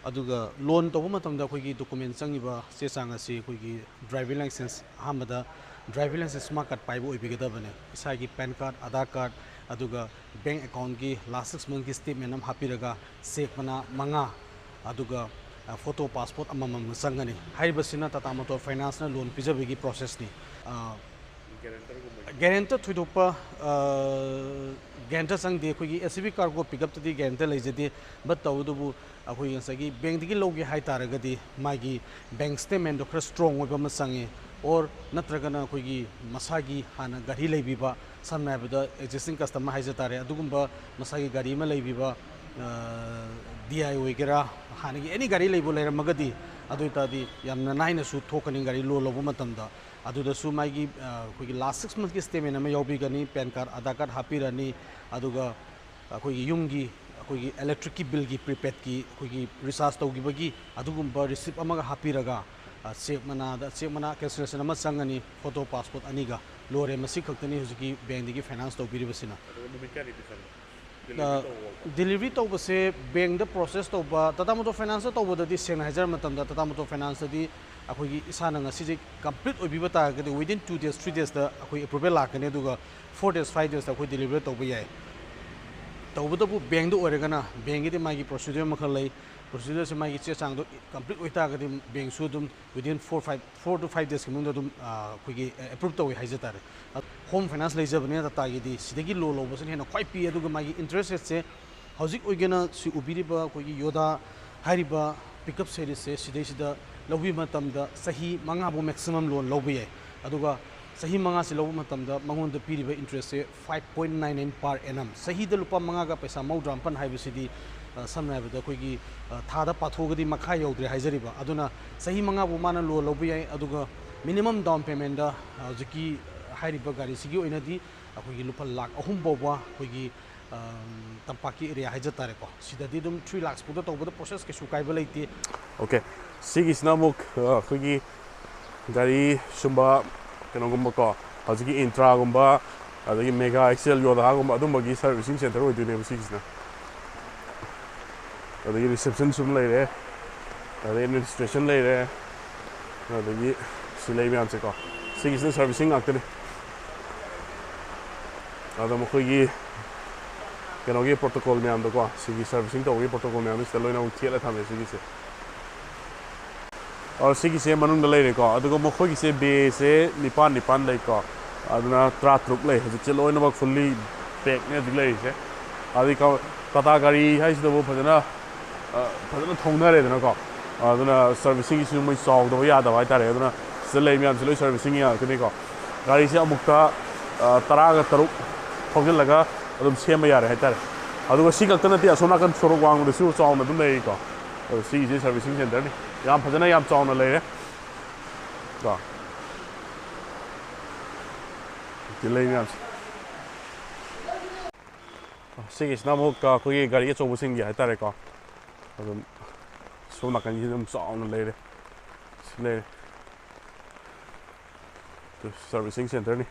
ꯑꯗꯨꯒ ꯂꯣꯟ ꯇꯧꯕ ꯃꯇꯝꯗ ꯑꯩꯈꯣꯏꯒꯤ ꯗꯣꯀꯨꯃꯦꯟ ꯆꯪꯉꯤꯕ ꯆꯦ ꯆꯥꯡ ꯑꯁꯤ ꯑꯩꯈꯣꯏꯒꯤ ꯗ꯭ꯔꯥꯏꯚꯤꯡ ꯂꯥꯏꯁꯦꯟꯁ, ꯑꯍꯥꯟꯕꯗ ꯗ꯭ꯔꯥꯏꯚꯤꯡ ꯂꯥꯏꯁꯦꯟꯁ ꯁ꯭ꯃꯥꯔꯠ ꯀꯥꯔꯗ ꯄꯥꯏꯕ ꯑꯣꯏꯕꯤꯒꯗꯕꯅꯤ꯫ ꯏꯁꯥꯒꯤ ꯄꯦꯟ ꯀꯥꯔꯗ, ꯑꯙꯥꯔ ꯀꯥꯔꯗ, ꯑꯗꯨꯒ ꯕꯦꯡ ꯑꯦꯀꯥꯎꯟꯒꯤ ꯂꯥꯁ ꯁꯤꯛꯁ ꯃꯟꯊꯀꯤ ꯁ꯭ꯇꯦꯠꯃꯦꯟ ꯑꯃ ꯍꯥꯞꯄꯤꯔꯒ ꯆꯦꯛ ꯃꯅꯥ ꯃꯉꯥ, ꯑꯗꯨꯒ ꯐꯣꯇꯣ ꯄꯥꯁꯄꯣꯔꯠ ꯑꯃꯃꯝ ꯆꯪꯒꯅꯤ꯫ ꯍꯥꯏꯔꯤꯕꯁꯤꯅ ꯇꯥꯇꯥ ꯃꯣꯇꯣꯔ ꯐꯥꯏꯅꯥꯟꯁꯅ ꯂꯣꯟ ꯄꯤꯖꯕꯒꯤ ꯄ꯭ꯔꯣꯁꯦꯁꯅꯤ꯫ ꯒꯦꯔꯦꯟꯇꯔ ꯊꯣꯏꯗꯣꯛꯄ ꯒꯦꯔꯦꯟꯇꯔ ꯆꯪꯗꯦ꯫ ꯑꯩꯈꯣꯏꯒꯤ ꯑꯦꯁ ꯁꯤ ꯕꯤ ꯀꯥꯔꯒꯣ ꯄꯤꯛꯑꯞꯇꯗꯤ ꯒꯦꯔꯦꯟꯇꯔ ꯂꯩꯖꯗꯦ꯫ ꯕꯠ ꯇꯧꯕꯇꯕꯨ ꯑꯩꯈꯣꯏ ꯉꯁꯥꯏꯒꯤ ꯕꯦꯡꯗꯒꯤ ꯂꯧꯒꯦ ꯍꯥꯏ ꯇꯥꯔꯒꯗꯤ ꯃꯥꯒꯤ ꯕꯦꯡ ꯁ꯭ꯇꯦꯠꯃꯦꯟꯗꯣ ꯈꯔ ꯁ꯭ꯇ꯭ꯔꯣꯡ ꯑꯣꯏꯕ ꯑꯃ ꯆꯪꯉꯤ, ꯑꯣꯔ ꯅꯠꯇ꯭ꯔꯒꯅ ꯑꯩꯈꯣꯏꯒꯤ ꯃꯁꯥꯒꯤ ꯍꯥꯟꯅ ꯒꯥꯔꯤ ꯂꯩꯕꯤꯕ, ꯁꯝꯅ ꯍꯥꯏꯔꯕꯗ ꯑꯦꯛꯖꯤꯁꯇꯤꯡ ꯀꯁꯇꯃꯔ ꯍꯥꯏꯖ ꯇꯥꯔꯦ, ꯑꯗꯨꯒꯨꯝꯕ ꯃꯁꯥꯒꯤ ꯒꯥꯔꯤ ꯑꯃ ꯂꯩꯕꯤꯕ, ꯗꯤ ꯑꯥꯏ ꯑꯣꯏꯒꯦꯔꯥ, ꯍꯥꯟꯅꯒꯤ ꯑꯦꯅꯤ ꯒꯥꯔꯤ ꯂꯩꯕꯨ ꯂꯩꯔꯝꯃꯒꯗꯤ, ꯑꯗꯨ ꯑꯣꯏꯇꯥꯔꯗꯤ ꯌꯥꯝꯅ ꯅꯥꯏꯅꯁꯨ ꯊꯣꯛꯀꯅꯤ ꯒꯥꯔꯤ ꯂꯣꯟ ꯂꯧꯕ ꯃꯇꯝꯗ꯫ ꯑꯗꯨꯗꯁꯨ ꯃꯥꯒꯤ ꯑꯩꯈꯣꯏꯒꯤ ꯂꯥꯁ ꯁꯤꯛꯁ ꯃꯟꯊꯀꯤ ꯁ꯭ꯇꯦꯠꯃꯦꯟ ꯑꯃ ꯌꯥꯎꯕꯤꯒꯅꯤ, ꯄꯦꯟ ꯀꯥꯔꯗ, ꯑꯙꯥꯔ ꯀꯥꯔꯗ ꯍꯥꯞꯄꯤꯔꯅꯤ, ꯑꯗꯨꯒ ꯑꯩꯈꯣꯏꯒꯤ ꯌꯨꯝꯒꯤ, ꯑꯩꯈꯣꯏꯒꯤ ꯏꯂꯦꯛꯇ꯭ꯔꯤꯛꯀꯤ ꯕꯤꯜꯒꯤ ꯄ꯭ꯔꯤꯄꯦꯗꯀꯤ ꯑꯩꯈꯣꯏꯒꯤ ꯔꯤꯆꯥꯔꯖ ꯇꯧꯈꯤꯕꯒꯤ ꯑꯗꯨꯒꯨꯝꯕ ꯔꯤꯁꯤꯞ ꯑꯃꯒ ꯍꯥꯞꯄꯤꯔꯒ, ꯆꯦꯛ ꯃꯅꯥꯗ, ꯆꯦꯛ ꯃꯅꯥ ꯀꯦꯟꯁꯦꯂꯦꯁꯟ ꯑꯃ ꯆꯪꯒꯅꯤ, ꯐꯣꯇꯣ ꯄꯥꯁꯄꯣꯔꯠ ꯑꯅꯤꯒ꯫ ꯂꯣꯏꯔꯦ꯫ ꯃꯁꯤ ꯈꯛꯇꯅꯤ ꯍꯧꯖꯤꯛꯀꯤ ꯕꯦꯡꯗꯒꯤ ꯐꯥꯏꯅꯥꯟꯁ ꯇꯧꯕꯤꯔꯤꯕꯁꯤꯅ꯫ ꯑꯗꯨꯒ ꯅꯨꯃꯤꯠ ꯀꯌꯥꯅꯤꯗꯤ ꯆꯪꯕ? ꯗꯤꯂꯤꯚꯔꯤ ꯇꯧꯕꯁꯦ ꯕꯦꯡꯗ ꯄ꯭ꯔꯣꯁꯦꯁ ꯇꯧꯕ, ꯇꯥꯇꯥ ꯃꯣꯇꯣꯔ ꯐꯥꯏꯅꯥꯟꯁꯇ ꯇꯧꯕꯗꯗꯤ, ꯁꯦꯡꯅ ꯍꯥꯏꯖꯔ ꯃꯇꯝꯗ, ꯇꯥꯇꯥ ꯃꯣꯇꯣꯔ ꯐꯥꯏꯅꯥꯟꯁꯇꯗꯤ ꯑꯩꯈꯣꯏꯒꯤ ꯏꯁꯥꯅ ꯉꯁꯤꯁꯦ ꯀꯝꯄ꯭ꯂꯤꯠ ꯑꯣꯏꯕꯤꯕ ꯇꯥꯔꯒꯗꯤ, ꯋꯤꯗꯤꯟ ꯇꯨ ꯗꯦꯖ, ꯊ꯭ꯔꯤ ꯗꯦꯖꯇ ꯑꯩꯈꯣꯏ ꯑꯦꯄ꯭ꯔꯨꯚꯦꯜ ꯂꯥꯛꯀꯅꯤ, ꯑꯗꯨꯒ ꯐꯣꯔ ꯗꯦꯖ, ꯐꯥꯏꯚ ꯗꯦꯖꯇ ꯑꯩꯈꯣꯏ ꯗꯤꯂꯤꯚꯔ ꯇꯧꯕ ꯌꯥꯏ꯫ ꯇꯧꯕꯇꯕꯨ ꯕꯦꯡꯗ ꯑꯣꯏꯔꯒꯅ ꯕꯦꯡꯒꯤꯗꯤ ꯃꯥꯒꯤ ꯄ꯭ꯔꯣꯁꯤꯗ꯭ꯌꯨꯔ ꯃꯈꯜ ꯂꯩ꯫ ꯄ꯭ꯔꯣꯁꯤꯗ꯭ꯌꯨꯔꯁꯦ ꯃꯥꯒꯤ ꯆꯦ ꯆꯥꯡꯗꯣ ꯀꯝꯄ꯭ꯂꯤꯠ ꯑꯣꯏꯇꯥꯔꯒꯗꯤ ꯕꯦꯡꯁꯨ ꯑꯗꯨꯝ within four, five, four to five ꯗꯦꯖꯀꯤ ꯃꯅꯨꯡꯗ ꯑꯗꯨꯝ ꯑꯩꯈꯣꯏꯒꯤ ꯑꯦꯄ꯭ꯔꯨꯚ ꯇꯧꯋꯤ ꯍꯥꯏꯖ ꯇꯥꯔꯦ꯫ ꯍꯣꯝ ꯐꯥꯏꯅꯥꯟꯁ ꯂꯩꯖꯕꯅꯤꯅ ꯇꯥꯇꯥꯒꯤꯗꯤ ꯁꯤꯗꯒꯤ ꯂꯣꯟ ꯂꯧꯕꯁꯤꯅ ꯍꯦꯟꯅ ꯈ꯭ꯋꯥꯏ ꯄꯤꯛꯏ꯫ ꯑꯗꯨꯒ ꯃꯥꯒꯤ ꯏꯟꯇꯔꯦꯁ ꯔꯦꯠꯁꯦ ꯍꯧꯖꯤꯛ ꯑꯣꯏꯒꯦꯅ ꯁꯤ ꯎꯕꯤꯔꯤꯕ ꯑꯩꯈꯣꯏꯒꯤ ꯌꯣꯗꯥ ꯍꯥꯏꯔꯤꯕ ꯄꯤꯛꯑꯞ ꯁꯦꯔꯤꯁꯁꯦ ꯁꯤꯗꯩꯁꯤꯗ ꯂꯧꯕꯤꯕ ꯃꯇꯝꯗ ꯆꯍꯤ ꯃꯉꯥꯕꯨ ꯃꯦꯛꯁꯤꯃꯝ ꯂꯣꯟ ꯂꯧꯕ ꯌꯥꯏ꯫ ꯑꯗꯨꯒ ꯆꯍꯤ ꯃꯉꯥꯁꯤ ꯂꯧꯕ ꯃꯇꯝꯗ ꯃꯉꯣꯟꯗ ꯄꯤꯔꯤꯕ ꯏꯟꯇꯔꯦꯁꯁꯦ five point nine nine per annum꯫ ꯆꯍꯤꯗ ꯂꯨꯄꯥ ꯃꯉꯥꯒ ꯄꯩꯁꯥ ꯃꯧꯗ꯭ꯔꯥ ꯃꯥꯄꯟ ꯍꯥꯏꯕꯁꯤꯗꯤ, ꯑ, ꯁꯝꯅ ꯍꯥꯏꯔꯕꯗ ꯑꯩꯈꯣꯏꯒꯤ, ꯑ, ꯊꯥꯗ ꯄꯥꯊꯣꯛꯑꯒꯗꯤ ꯃꯈꯥ ꯌꯧꯗ꯭ꯔꯦ ꯍꯥꯏꯖꯔꯤꯕ꯫ ꯑꯗꯨꯅ ꯆꯍꯤ ꯃꯉꯥꯕꯨ ꯃꯥꯅ ꯂꯣꯟ ꯂꯧꯕ ꯌꯥꯏ꯫ ꯑꯗꯨꯒ ꯃꯤꯅꯤꯃꯝ ꯗꯥꯎꯟ ꯄꯦꯃꯦꯟꯗ ꯍꯧꯖꯤꯛꯀꯤ ꯍꯥꯏꯔꯤꯕ ꯒꯥꯔꯤꯁꯤꯒꯤ ꯑꯣꯏꯅꯗꯤ ꯑꯩꯈꯣꯏꯒꯤ ꯂꯨꯄꯥ ꯂꯥꯈ ꯑꯍꯨꯝ ꯐꯥꯎꯕ ꯑꯩꯈꯣꯏꯒꯤ, ꯑ, ꯇꯝꯄꯥꯛꯀꯤ ꯑꯦꯔꯤꯌꯥ ꯍꯥꯏꯖ ꯇꯥꯔꯦꯀꯣ, ꯁꯤꯗꯗꯤ ꯑꯗꯨꯝ ꯊ꯭ꯔꯤ ꯂꯥꯈꯁ ꯐꯥꯎꯗ ꯇꯧꯕꯗ ꯄ꯭ꯔꯣꯁꯦꯁ ꯀꯩꯁꯨ ꯀꯥꯏꯕ ꯂꯩꯇꯦ꯫ ꯑꯣꯀꯦ, ꯁꯤꯒꯤꯁꯤꯅ ꯑꯃꯨꯛ, ꯑ, ꯑꯩꯈꯣꯏꯒꯤ ꯒꯥꯔꯤ ꯁꯨꯝꯕ ꯀꯩꯅꯣꯒꯨꯝꯕꯀꯣ, ꯍꯧꯖꯤꯛꯀꯤ ꯏꯟꯇ꯭ꯔꯥꯒꯨꯝꯕ, ꯑꯗꯒꯤ ꯃꯦꯒꯥ ꯑꯦꯛꯁꯦꯜ ꯌꯣꯗꯥꯒꯨꯝꯕ ꯑꯗꯨꯝꯕꯒꯤ ꯁꯔꯚꯤꯁꯤꯡ ꯁꯦꯟꯇꯔ ꯑꯣꯏꯗꯣꯏꯅꯦꯕ ꯁꯤꯒꯤꯁꯤꯅ꯫ ꯑꯗꯒꯤ reception ꯁꯨꯝ ꯂꯩꯔꯦ, ꯑꯗꯩ administration ꯂꯩꯔꯦ, ꯑꯗꯒꯤ ꯁꯤ ꯂꯩ ꯃꯌꯥꯝꯁꯦꯀꯣ, ꯁꯤꯒꯤꯁꯤꯅ servicing ꯉꯥꯛꯇꯅꯤ꯫ ꯑꯗꯣ ꯃꯈꯣꯏꯒꯤ ꯀꯩꯅꯣꯒꯤ protocol ꯃꯌꯥꯝꯗꯣꯀꯣ, ꯁꯤꯒꯤ servicing ꯇꯧꯕꯒꯤ protocol ꯃꯌꯥꯝꯗꯣ ꯁꯤꯗ ꯂꯣꯏꯅ ꯑꯃꯨꯛ ꯊꯦꯠꯂ ꯊꯝꯃꯦ ꯁꯤꯒꯤꯁꯦ꯫ ꯑꯣ, ꯁꯤꯒꯤꯁꯦ ꯃꯅꯨꯡꯗ ꯂꯩꯔꯦꯀꯣ, ꯑꯗꯨꯒ ꯃꯈꯣꯏꯒꯤꯁꯦ bayꯁꯦ ꯅꯤꯄꯥꯟ ꯅꯤꯄꯥꯟ ꯂꯩꯀꯣ, ꯑꯗꯨꯅ ꯇꯔꯥꯇꯔꯨꯛ ꯂꯩ꯫ ꯍꯧꯖꯤꯛꯁꯦ ꯂꯣꯏꯅꯃꯛ fully packꯅꯦ ꯍꯧꯖꯤꯛ ꯂꯩꯔꯤꯁꯦ꯫ ꯑꯗꯩ ꯀ-, ꯇꯥꯇꯥ ꯒꯥꯔꯤ ꯍꯥꯏꯁꯤꯗꯕꯨ ꯐꯖꯅ, ꯑ, ꯐꯖꯅ ꯊꯧꯅꯔꯦꯗꯅꯀꯣ, ꯑꯗꯨꯅ servicingꯒꯤꯁꯨ ꯃꯣꯏ ꯆꯥꯎꯗꯕ ꯌꯥꯗꯕ ꯍꯥꯏꯇꯥꯔꯦ꯫ ꯑꯗꯨꯅ ꯁꯤꯗ ꯂꯩ ꯃꯌꯥꯝꯁꯦ ꯂꯣꯏ servicingꯒꯤ ꯉꯥꯛꯇꯅꯤꯀꯣ꯫ ꯒꯥꯔꯤꯁꯦ ꯑꯃꯨꯛꯇ, ꯑ, ꯇꯔꯥꯒ ꯇꯔꯨꯛ ꯊꯧꯖꯤꯜꯂꯒ ꯑꯗꯨꯝ ꯁꯦꯝꯕ ꯌꯥꯔꯦ ꯍꯥꯏꯇꯥꯔꯦ꯫ ꯑꯗꯨꯒ ꯁꯤ ꯈꯛꯇ ꯅꯠꯇꯦ, ꯑꯁꯣꯝ ꯅꯥꯀꯟ ꯁꯣꯔꯣꯛ ꯋꯥꯡꯃꯗꯁꯨ ꯆꯥꯎꯅ ꯑꯗꯨꯝ ꯂꯩꯔꯤꯀꯣ꯫ ꯑꯗꯣ ꯁꯤꯒꯤꯁꯦ servicing centreꯅꯤ, ꯌꯥꯝ ꯐꯖꯅ ꯌꯥꯝ ꯆꯥꯎꯅ ꯂꯩꯔꯦ꯫ ꯀꯣ꯫ ꯁꯤ ꯂꯩ ꯃꯌꯥꯝꯁꯦ꯫ ꯁꯤꯒꯤꯁꯤꯅ ꯑꯃꯨꯛ ꯑꯩꯈꯣꯏꯒꯤ ꯒꯥꯔꯤ ꯑꯆꯧꯕꯁꯤꯡꯒꯤ ꯍꯥꯏꯇꯥꯔꯦꯀꯣ꯫ ꯑꯗꯨꯝ ꯁꯣꯝ ꯅꯥꯀꯟꯒꯤꯁꯤꯗ ꯑꯗꯨꯝ ꯆꯥꯎꯅ ꯂꯩꯔꯦ꯫ ꯁꯤ ꯂꯩꯔꯦ꯫ ꯁꯤ servicing centreꯅꯤ꯫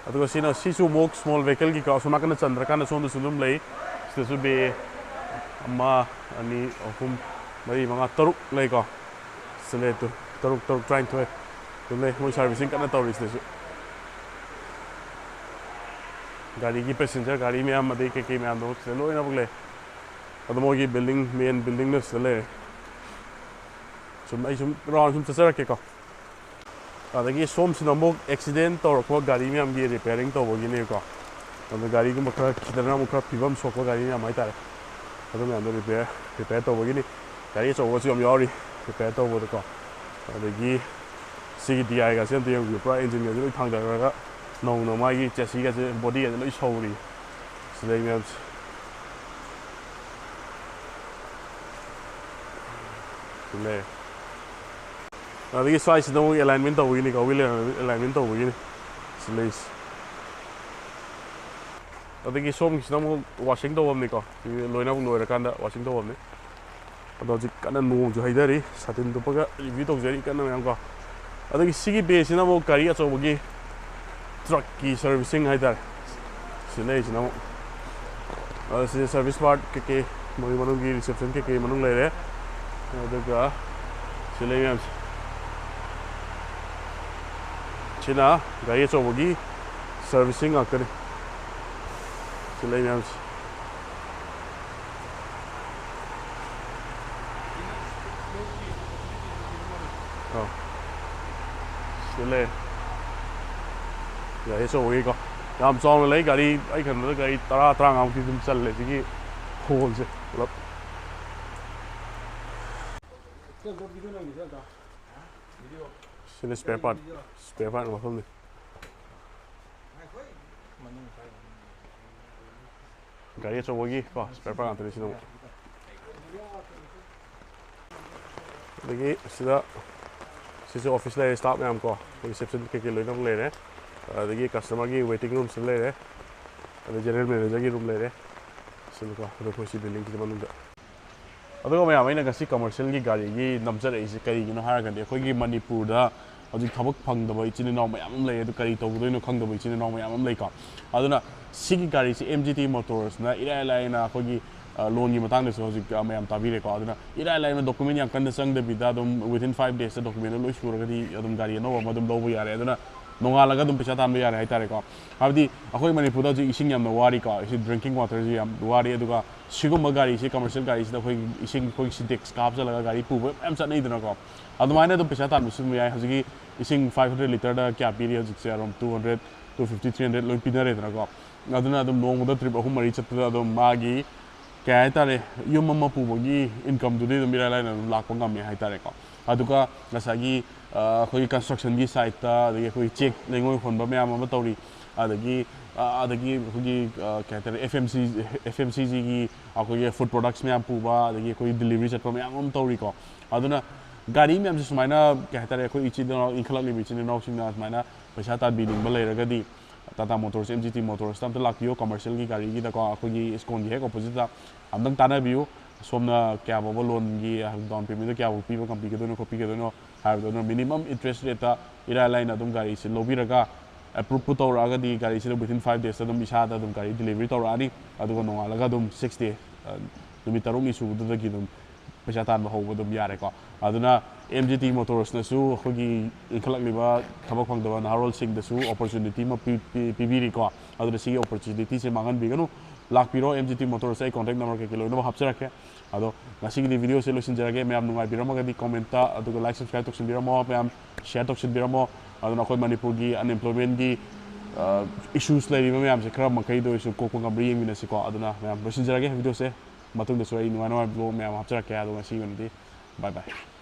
ꯑꯗꯨꯒ ꯁꯤꯅ, ꯁꯤꯁꯨ ꯑꯃꯨꯛ small vehicleꯒꯤꯀꯣ, ꯑꯁꯣꯝ ꯅꯥꯀꯟꯗ ꯆꯟꯗ꯭ꯔꯀꯥꯟꯗ ꯁꯣꯝꯗꯁꯨ ꯑꯗꯨꯝ ꯂꯩ꯫ ꯁꯤꯗꯁꯨ bay ꯑꯃ, ꯑꯅꯤ, ꯑꯍꯨꯝ, ꯃꯔꯤ, ꯃꯉꯥ, ꯇꯔꯨꯛ ꯂꯩꯀꯣ꯫ ꯁꯤꯗ ꯂꯩ, ꯇꯨ, ꯇꯔꯨꯛ, ꯇꯔꯨꯛ, ꯇꯔꯥꯅꯤꯊꯣꯏ ꯑꯗꯨꯝ ꯂꯩ꯫ ꯃꯣꯏ servicing ꯀꯟꯅ ꯇꯧꯔꯤ ꯁꯤꯗꯁꯨ꯫ ꯒꯥꯔꯤꯒꯤ passenger ꯒꯥꯔꯤ ꯃꯌꯥꯝ, ꯑꯗꯩ ꯀꯩꯀꯩ ꯃꯌꯥꯝꯗꯣ ꯁꯤꯗ ꯂꯣꯏꯅꯃꯛ ꯂꯩ꯫ ꯑꯗꯣ ꯃꯣꯏꯒꯤ building, main buildingꯗꯣ ꯁꯤꯗ ꯂꯩꯔꯦ꯫ ꯁꯨꯝ, ꯑꯩ ꯁꯨꯝ round ꯁꯨꯝ ꯆꯠꯆꯔꯛꯀꯦꯀꯣ꯫ ꯑꯗꯒꯤ ꯁꯣꯝꯁꯤꯅ ꯑꯃꯨꯛ accident ꯇꯧꯔꯛꯄ ꯒꯥꯔꯤ ꯃꯌꯥꯝꯒꯤ repairing ꯇꯧꯕꯒꯤꯅꯦꯀꯣ꯫ ꯑꯗ ꯒꯥꯔꯤꯒꯨꯝꯕ ꯈꯔ ꯈꯤꯇꯪ ꯑꯃꯨꯛ ꯈꯔ ꯐꯤꯕꯝ ꯁꯣꯛꯄ ꯒꯥꯔꯤ ꯃꯌꯥꯝ ꯍꯥꯏꯇꯥꯔꯦ, ꯑꯗꯨ ꯃꯌꯥꯝꯗꯣ repair, repair ꯇꯧꯕꯒꯤꯅꯤ꯫ ꯒꯥꯔꯤ ꯑꯆꯧꯕꯁꯨ ꯌꯥꯝ ꯌꯥꯎꯔꯤ repair ꯇꯧꯕꯗꯀꯣ꯫ ꯑꯗꯒꯤ ꯁꯤꯒꯤ D I ꯒꯁꯦ ꯑꯝꯇ ꯌꯦꯡꯕꯤꯌꯨ, ꯄꯨꯔꯥ engine ꯒꯁꯦ ꯂꯣꯏ ꯊꯥꯡꯗꯔꯒ ꯅꯧꯅ ꯃꯥꯒꯤ chassis ꯒꯁꯦ, body ꯒꯁꯦ ꯂꯣꯏ ꯁꯧꯔꯤ꯫ ꯁꯤꯗꯩ ꯃꯌꯥꯝꯁꯦ꯫ ꯁꯤ ꯂꯩꯔꯦ꯫ ꯑꯗꯒꯤ ꯁ꯭ꯋꯥꯏꯁꯤꯗ ꯑꯃꯨꯛ alignment ꯇꯧꯕꯒꯤꯅꯤꯀꯣ, wheel alignment ꯇꯧꯕꯒꯤꯅꯤ ꯁꯤ ꯂꯩꯁꯦ꯫ ꯑꯗꯒꯤ ꯁꯣꯝꯒꯤꯁꯤꯅ ꯑꯃꯨꯛ washing ꯇꯧꯐꯝꯅꯤꯀꯣ, ꯁꯤ ꯂꯣꯏꯅꯃꯛ ꯂꯣꯏꯔꯀꯥꯟꯗ washing ꯇꯧꯐꯝꯅꯤ꯫ ꯑꯗꯣ ꯍꯧꯖꯤꯛ ꯀꯟꯅ ꯅꯣꯡꯁꯨ ꯍꯩꯊꯔꯤ, ꯁꯥꯇꯤꯟ ꯇꯨꯞꯄꯒ review ꯇꯧꯖꯔꯤ ꯀꯟꯅ ꯃꯌꯥꯝ ꯀꯣ꯫ ꯑꯗꯒꯤ ꯁꯤꯒꯤ bayꯁꯤꯅ ꯑꯃꯨꯛ ꯒꯥꯔꯤ ꯑꯆꯧꯕꯒꯤ, truckꯀꯤ servicing ꯍꯥꯏꯇꯥꯔꯦ꯫ ꯁꯤ ꯂꯩꯔꯤꯁꯤꯅ ꯑꯃꯨꯛ ꯑꯗꯣ ꯁꯤꯗ ꯁꯔꯚꯤꯁ ꯄꯥꯔꯠ ꯀꯩꯀꯩ, ꯃꯣꯏ ꯃꯅꯨꯡꯒꯤ ꯔꯤꯁꯦꯞꯁꯟ ꯀꯩꯀꯩ ꯃꯅꯨꯡ ꯂꯩꯔꯦ꯫ ꯑꯗꯨꯒ ꯁꯤ ꯂꯩ ꯃꯌꯥꯝꯁꯦ, ꯁꯤꯅ ꯒꯥꯔꯤ ꯑꯆꯧꯕꯒꯤ ꯁꯔꯚꯤꯁꯤꯡ ꯉꯥꯛꯇꯅꯤ꯫ ꯁꯤ ꯂꯩ ꯃꯌꯥꯝꯁꯦ꯫ ꯑꯣ꯫ ꯁꯤ ꯂꯩ꯫ ꯒꯥꯔꯤ ꯑꯆꯧꯕꯒꯤꯀꯣ꯫ ꯌꯥꯝ ꯆꯥꯎꯅ ꯂꯩ꯫ ꯒꯥꯔꯤ, ꯑꯩ ꯈꯟꯕꯗ ꯒꯥꯔꯤ ꯇꯔꯥ, ꯇꯔꯥꯃꯉꯥꯃꯨꯛꯇꯤ ꯑꯗꯨꯝ ꯆꯜꯂꯦ ꯁꯤꯒꯤ ꯍꯣꯜꯁꯦ ꯄꯨꯂꯞ꯫ ꯁꯤꯅ ꯁ꯭ꯄꯦꯌꯔ ꯄꯥꯔꯠ, ꯁ꯭ꯄꯦꯌꯔ ꯄꯥꯔꯠ ꯃꯐꯝꯅꯤ꯫ ꯒꯥꯔꯤ ꯑꯆꯧꯕꯒꯤ ꯀꯣ, ꯁ꯭ꯄꯦꯌꯔ ꯄꯥꯔꯠ ꯉꯥꯛꯇꯅꯤ ꯁꯤꯅ ꯑꯃꯨꯛ꯫ ꯑꯗꯒꯤ ꯁꯤꯗ, ꯁꯤꯁꯨ ꯑꯣꯐꯤꯁ ꯂꯩꯔꯦ, ꯁ꯭ꯇꯥꯐ ꯃꯌꯥꯝ ꯀꯣ, ꯔꯤꯁꯦꯞꯁꯟ ꯀꯩꯀꯩ ꯂꯣꯏꯅꯃꯛ ꯂꯩꯔꯦ꯫ ꯑꯗꯒꯤ ꯀꯁꯇꯃꯔꯒꯤ ꯋꯦꯇꯤꯡ ꯔꯨꯝꯁꯨ ꯂꯩꯔꯦ꯫ ꯑꯗꯩ ꯖꯦꯅꯔꯦꯜ ꯃꯦꯅꯦꯖꯔꯒꯤ ꯔꯨꯝ ꯂꯩꯔꯦ꯫ ꯁꯤꯅꯀꯣ, ꯑꯗꯣ ꯑꯩꯈꯣꯏ ꯁꯤ ꯕꯤꯜꯗꯤꯡꯁꯤꯒꯤ ꯃꯅꯨꯡꯗ꯫ ꯑꯗꯨꯒ ꯃꯌꯥꯝ, ꯑꯩꯅ ꯉꯁꯤ ꯀꯃꯔꯁꯤꯌꯦꯜꯒꯤ ꯒꯥꯔꯤꯒꯤ ꯅꯝꯖꯔꯛꯏꯁꯦ ꯀꯔꯤꯒꯤꯅꯣ ꯍꯥꯏꯔꯒꯗꯤ, ꯑꯩꯈꯣꯏꯒꯤ ꯃꯅꯤꯄꯨꯔꯗ ꯍꯧꯖꯤꯛ ꯊꯕꯛ ꯐꯪꯗꯕ ꯏꯆꯤꯟ ꯏꯅꯥꯎ ꯃꯌꯥꯝ ꯑꯃ ꯂꯩ꯫ ꯑꯗꯨ ꯀꯔꯤ ꯇꯧꯒꯗꯣꯏꯅꯣ ꯈꯪꯗꯕ ꯏꯆꯤꯟ ꯏꯅꯥꯎ ꯃꯌꯥꯝ ꯑꯃ ꯂꯩꯀꯣ꯫ ꯑꯗꯨꯅ ꯁꯤꯒꯤ ꯒꯥꯔꯤꯁꯤ ꯑꯦꯝ ꯖꯤ ꯇꯤ ꯃꯣꯇꯣꯔꯁꯅ ꯏꯔꯥꯏ ꯂꯥꯏꯅ ꯑꯩꯈꯣꯏꯒꯤ, ꯑ, ꯂꯣꯟꯒꯤ ꯃꯇꯥꯡꯗꯁꯨ ꯍꯧꯖꯤꯛ, ꯑ, ꯃꯌꯥꯝ ꯇꯥꯕꯤꯔꯦꯀꯣ꯫ ꯑꯗꯨꯅ ꯏꯔꯥꯏ ꯂꯥꯏꯅ ꯗꯣꯀꯨꯃꯦꯟ ꯌꯥꯝ ꯀꯟꯅ ꯆꯪꯗꯕꯤꯗ ꯑꯗꯨꯝ within five daysꯇ ꯗꯣꯀꯨꯃꯦꯟꯗꯣ ꯂꯣꯏ ꯁꯨꯔꯒꯗꯤ ꯑꯗꯨꯝ ꯒꯥꯔꯤ ꯑꯅꯧꯕ ꯑꯃ ꯑꯗꯨꯝ ꯂꯧꯕ ꯌꯥꯔꯦ꯫ ꯑꯗꯨꯅ ꯅꯣꯡꯉꯥꯜꯂꯒ ꯑꯗꯨꯝ ꯄꯩꯁꯥ ꯇꯥꯟꯕ ꯌꯥꯔꯦ ꯍꯥꯏꯇꯥꯔꯦꯀꯣ꯫ ꯍꯥꯏꯕꯗꯤ ꯑꯩꯈꯣꯏ ꯃꯅꯤꯄꯨꯔꯗ ꯍꯧꯖꯤꯛ ꯏꯁꯤꯡ ꯌꯥꯝꯅ ꯋꯥꯔꯤꯀꯣ, ꯁꯤ ꯗ꯭ꯔꯤꯡꯀꯤꯡ ꯋꯥꯇꯔꯁꯤ ꯌꯥꯝ ꯋꯥꯔꯤ꯫ ꯑꯗꯨꯒ ꯁꯤꯒꯨꯝꯕ ꯒꯥꯔꯤꯁꯤ, ꯀꯃꯔꯁꯤꯌꯦꯜ ꯒꯥꯔꯤꯁꯤꯗ ꯑꯩꯈꯣꯏ ꯏꯁꯤꯡ, ꯑꯩꯈꯣꯏ ꯁꯤꯟꯇꯦꯛꯁꯀ ꯍꯥꯞꯆꯜꯂꯒ ꯒꯥꯔꯤ ꯄꯨꯕ ꯃꯌꯥꯝ ꯆꯠꯅꯩꯗꯅꯀꯣ꯫ ꯑꯗꯨꯃꯥꯏꯅ ꯑꯗꯨꯝ ꯄꯩꯁꯥ ꯇꯥꯟꯕꯁꯨ ꯑꯗꯨꯝ ꯌꯥꯏ꯫ ꯍꯧꯖꯤꯛꯀꯤ ꯏꯁꯤꯡ five hundred ꯂꯤꯇꯔꯗ ꯀꯌꯥ ꯄꯤꯔꯤ ꯍꯧꯖꯤꯛꯁꯦ? Around two hundred, two fifty, three hundred ꯂꯣꯏ ꯄꯤꯅꯔꯦꯗꯅꯀꯣ꯫ ꯑꯗꯨꯅ ꯑꯗꯨꯝ ꯅꯣꯡꯃꯗ ꯇ꯭ꯔꯤꯞ ꯑꯍꯨꯝ ꯃꯔꯤ ꯆꯠꯄꯗ ꯑꯗꯨꯝ ꯃꯥꯒꯤ, ꯀꯩ ꯍꯥꯏꯇꯥꯔꯦ, ꯌꯨꯝ ꯑꯃ ꯄꯨꯕꯒꯤ ꯏꯟꯀꯝꯗꯨꯗꯤ ꯑꯗꯨꯝ ꯏꯔꯥꯏ ꯂꯥꯏꯅ ꯑꯗꯨꯝ ꯂꯥꯛꯄ ꯉꯝꯃꯦ ꯍꯥꯏꯇꯥꯔꯦꯀꯣ꯫ ꯑꯗꯨꯒ ꯉꯁꯥꯏꯒꯤ, ꯑ, ꯑꯩꯈꯣꯏꯒꯤ ꯀꯟꯁꯇ꯭ꯔꯛꯁꯟꯒꯤ ꯁꯥꯏꯠꯇ, ꯑꯗꯒꯤ ꯑꯩꯈꯣꯏꯒꯤ ꯆꯦꯛ ꯂꯩꯉꯣꯏ ꯍꯣꯟꯕ ꯃꯌꯥꯝ ꯑꯃ ꯇꯧꯔꯤ, ꯑꯗꯒꯤ, ꯑ, ꯑꯗꯒꯤ ꯑꯩꯈꯣꯏꯒꯤ, ꯑ, ꯀꯩ ꯍꯥꯏꯇꯥꯔꯦ, F M C, F M C Gꯒꯤ ꯑꯩꯈꯣꯏꯒꯤ ꯐꯨꯗ ꯄ꯭ꯔꯣꯗꯛꯁ ꯃꯌꯥꯝ ꯄꯨꯕ, ꯑꯗꯒꯤ ꯑꯩꯈꯣꯏꯒꯤ ꯗꯤꯂꯤꯚꯔꯤ ꯆꯠꯄ ꯃꯌꯥꯝ ꯑꯃ ꯇꯧꯔꯤꯀꯣ꯫ ꯑꯗꯨꯅ ꯒꯥꯔꯤ ꯃꯌꯥꯝꯁꯦ ꯁꯨꯃꯥꯏꯅ, ꯀꯩ ꯍꯥꯏꯇꯥꯔꯦ, ꯑꯩꯈꯣꯏ ꯏꯆꯤꯜ ꯏꯅꯥꯎ, ꯏꯟꯈꯠꯂꯛꯂꯤꯕ ꯏꯆꯤꯜ ꯏꯅꯥꯎꯁꯤꯡꯅ ꯁꯨꯃꯥꯏꯅ ꯄꯩꯁꯥ ꯇꯥꯟꯕꯤꯅꯤꯡꯕ ꯂꯩꯔꯒꯗꯤ, Tata motors, M G T ꯃꯣꯇꯣꯔꯁꯇ ꯑꯝꯇ ꯂꯥꯛꯄꯤꯌꯨ꯫ ꯀꯃꯔꯁꯤꯌꯦꯜꯒꯤ ꯒꯥꯔꯤꯒꯤꯗꯀꯣ, ꯑꯩꯈꯣꯏꯒꯤ ꯏꯁꯀꯣꯟꯒꯤ ꯍꯦꯛ ꯑꯣꯄꯣꯖꯤꯠꯇ ꯑꯝꯇꯪ ꯇꯥꯟꯅꯕꯤꯌꯨ꯫ ꯁꯣꯝꯅ ꯀꯌꯥ ꯐꯥꯎꯕ ꯂꯣꯟꯒꯤ, ꯗꯥꯎꯟ ꯄꯦꯃꯦꯟꯗ ꯀꯌꯥ ꯐꯥꯎ ꯄꯤꯕ ꯉꯝꯕꯤꯒꯗꯣꯏꯅꯣ ꯈꯣꯠꯄꯤꯒꯗꯣꯏꯅꯣ ꯍꯥꯏꯕꯗꯣ, ꯑꯗꯨꯅ ꯃꯤꯅꯤꯃꯝ ꯏꯟꯇꯔꯦꯁ ꯔꯦꯠꯇ ꯏꯔꯥꯏ ꯂꯥꯏꯅ ꯑꯗꯨꯝ ꯒꯥꯔꯤꯁꯦ ꯂꯧꯕꯤꯔꯒ, ꯑꯦꯄ꯭ꯔꯨꯞꯄꯨ ꯇꯧꯔꯛꯑꯒꯗꯤ ꯒꯥꯔꯤꯁꯤꯗ within five days ꯑꯗꯨꯝ ꯏꯁꯥꯗ ꯑꯗꯨꯝ ꯒꯥꯔꯤ delivery ꯇꯧꯔꯛꯑꯅꯤ꯫ ꯑꯗꯨꯒ ꯅꯣꯡꯉꯥꯜꯂꯒ ꯑꯗꯨꯝ six day, ꯑ, ꯅꯨꯃꯤꯠ ꯇꯔꯨꯛꯅꯤ ꯁꯨꯕꯗꯨꯗꯒꯤ ꯑꯗꯨꯝ ꯄꯩꯁꯥ ꯇꯥꯟꯕ ꯍꯧꯕ ꯑꯗꯨꯝ ꯌꯥꯔꯦꯀꯣ꯫ ꯑꯗꯨꯅ M G T Motorsꯅꯁꯨ ꯑꯩꯈꯣꯏꯒꯤ ꯏꯟꯈꯠꯂꯛꯂꯤꯕ ꯊꯕꯛ ꯐꯪꯗꯕ ꯅꯍꯥꯔꯣꯜꯁꯤꯡꯗꯁꯨ opportunity ꯑꯃ ꯄꯤ-, ꯄꯤ-, ꯄꯤꯕꯤꯔꯤꯀꯣ꯫ ꯑꯗꯨꯅ ꯁꯤꯒꯤ opportunityꯁꯦ ꯃꯥꯡꯍꯟꯕꯤꯒꯅꯨ꯫ ꯂꯥꯛꯄꯤꯔꯣ, M G T Motors, ꯑꯩ contact number ꯀꯩꯀꯩ ꯂꯣꯏꯅꯃꯛ ꯍꯥꯞꯆꯔꯛꯀꯦ꯫ ꯑꯗꯣ ꯉꯁꯤꯒꯤꯗꯤ videoꯁꯦ ꯂꯣꯏꯁꯤꯟꯖꯔꯒꯦ꯫ ꯃꯌꯥꯝ ꯅꯨꯡꯉꯥꯏꯕꯤꯔꯝꯃꯒꯗꯤ commentꯇ ꯑꯗꯨꯒ like, subscribe ꯇꯧꯁꯤꯟꯕꯤꯔꯝꯃꯣ, ꯃꯌꯥꯝ share ꯇꯧꯁꯤꯟꯕꯤꯔꯝꯃꯣ꯫ ꯑꯗꯨꯅ ꯑꯩꯈꯣꯏ ꯃꯅꯤꯄꯨꯔꯒꯤ unemploymentꯀꯤ, ꯑ, issues ꯂꯩꯔꯤꯕ ꯃꯌꯥꯝꯁꯦ ꯈꯔ ꯃꯈꯩꯗ ꯑꯣꯏꯔꯁꯨ ꯀꯣꯛꯄ ꯉꯝꯕ꯭ꯔꯥ ꯌꯦꯡꯃꯤꯟꯅꯁꯤꯀꯣ꯫ ꯑꯗꯨꯅ ꯃꯌꯥꯝ ꯂꯣꯏꯁꯤꯟꯖꯔꯒꯦ videoꯁꯦ꯫ ꯃꯇꯨꯡꯗꯁꯨ ꯑꯩ ꯅꯨꯡꯉꯥꯏ ꯅꯨꯡꯉꯥꯏꯕ vlog ꯃꯌꯥꯝ ꯍꯥꯞꯆꯔꯛꯀꯦ꯫ ꯑꯗꯣ ꯉꯁꯤꯒꯤ ꯑꯣꯏꯅꯗꯤ bye bye꯫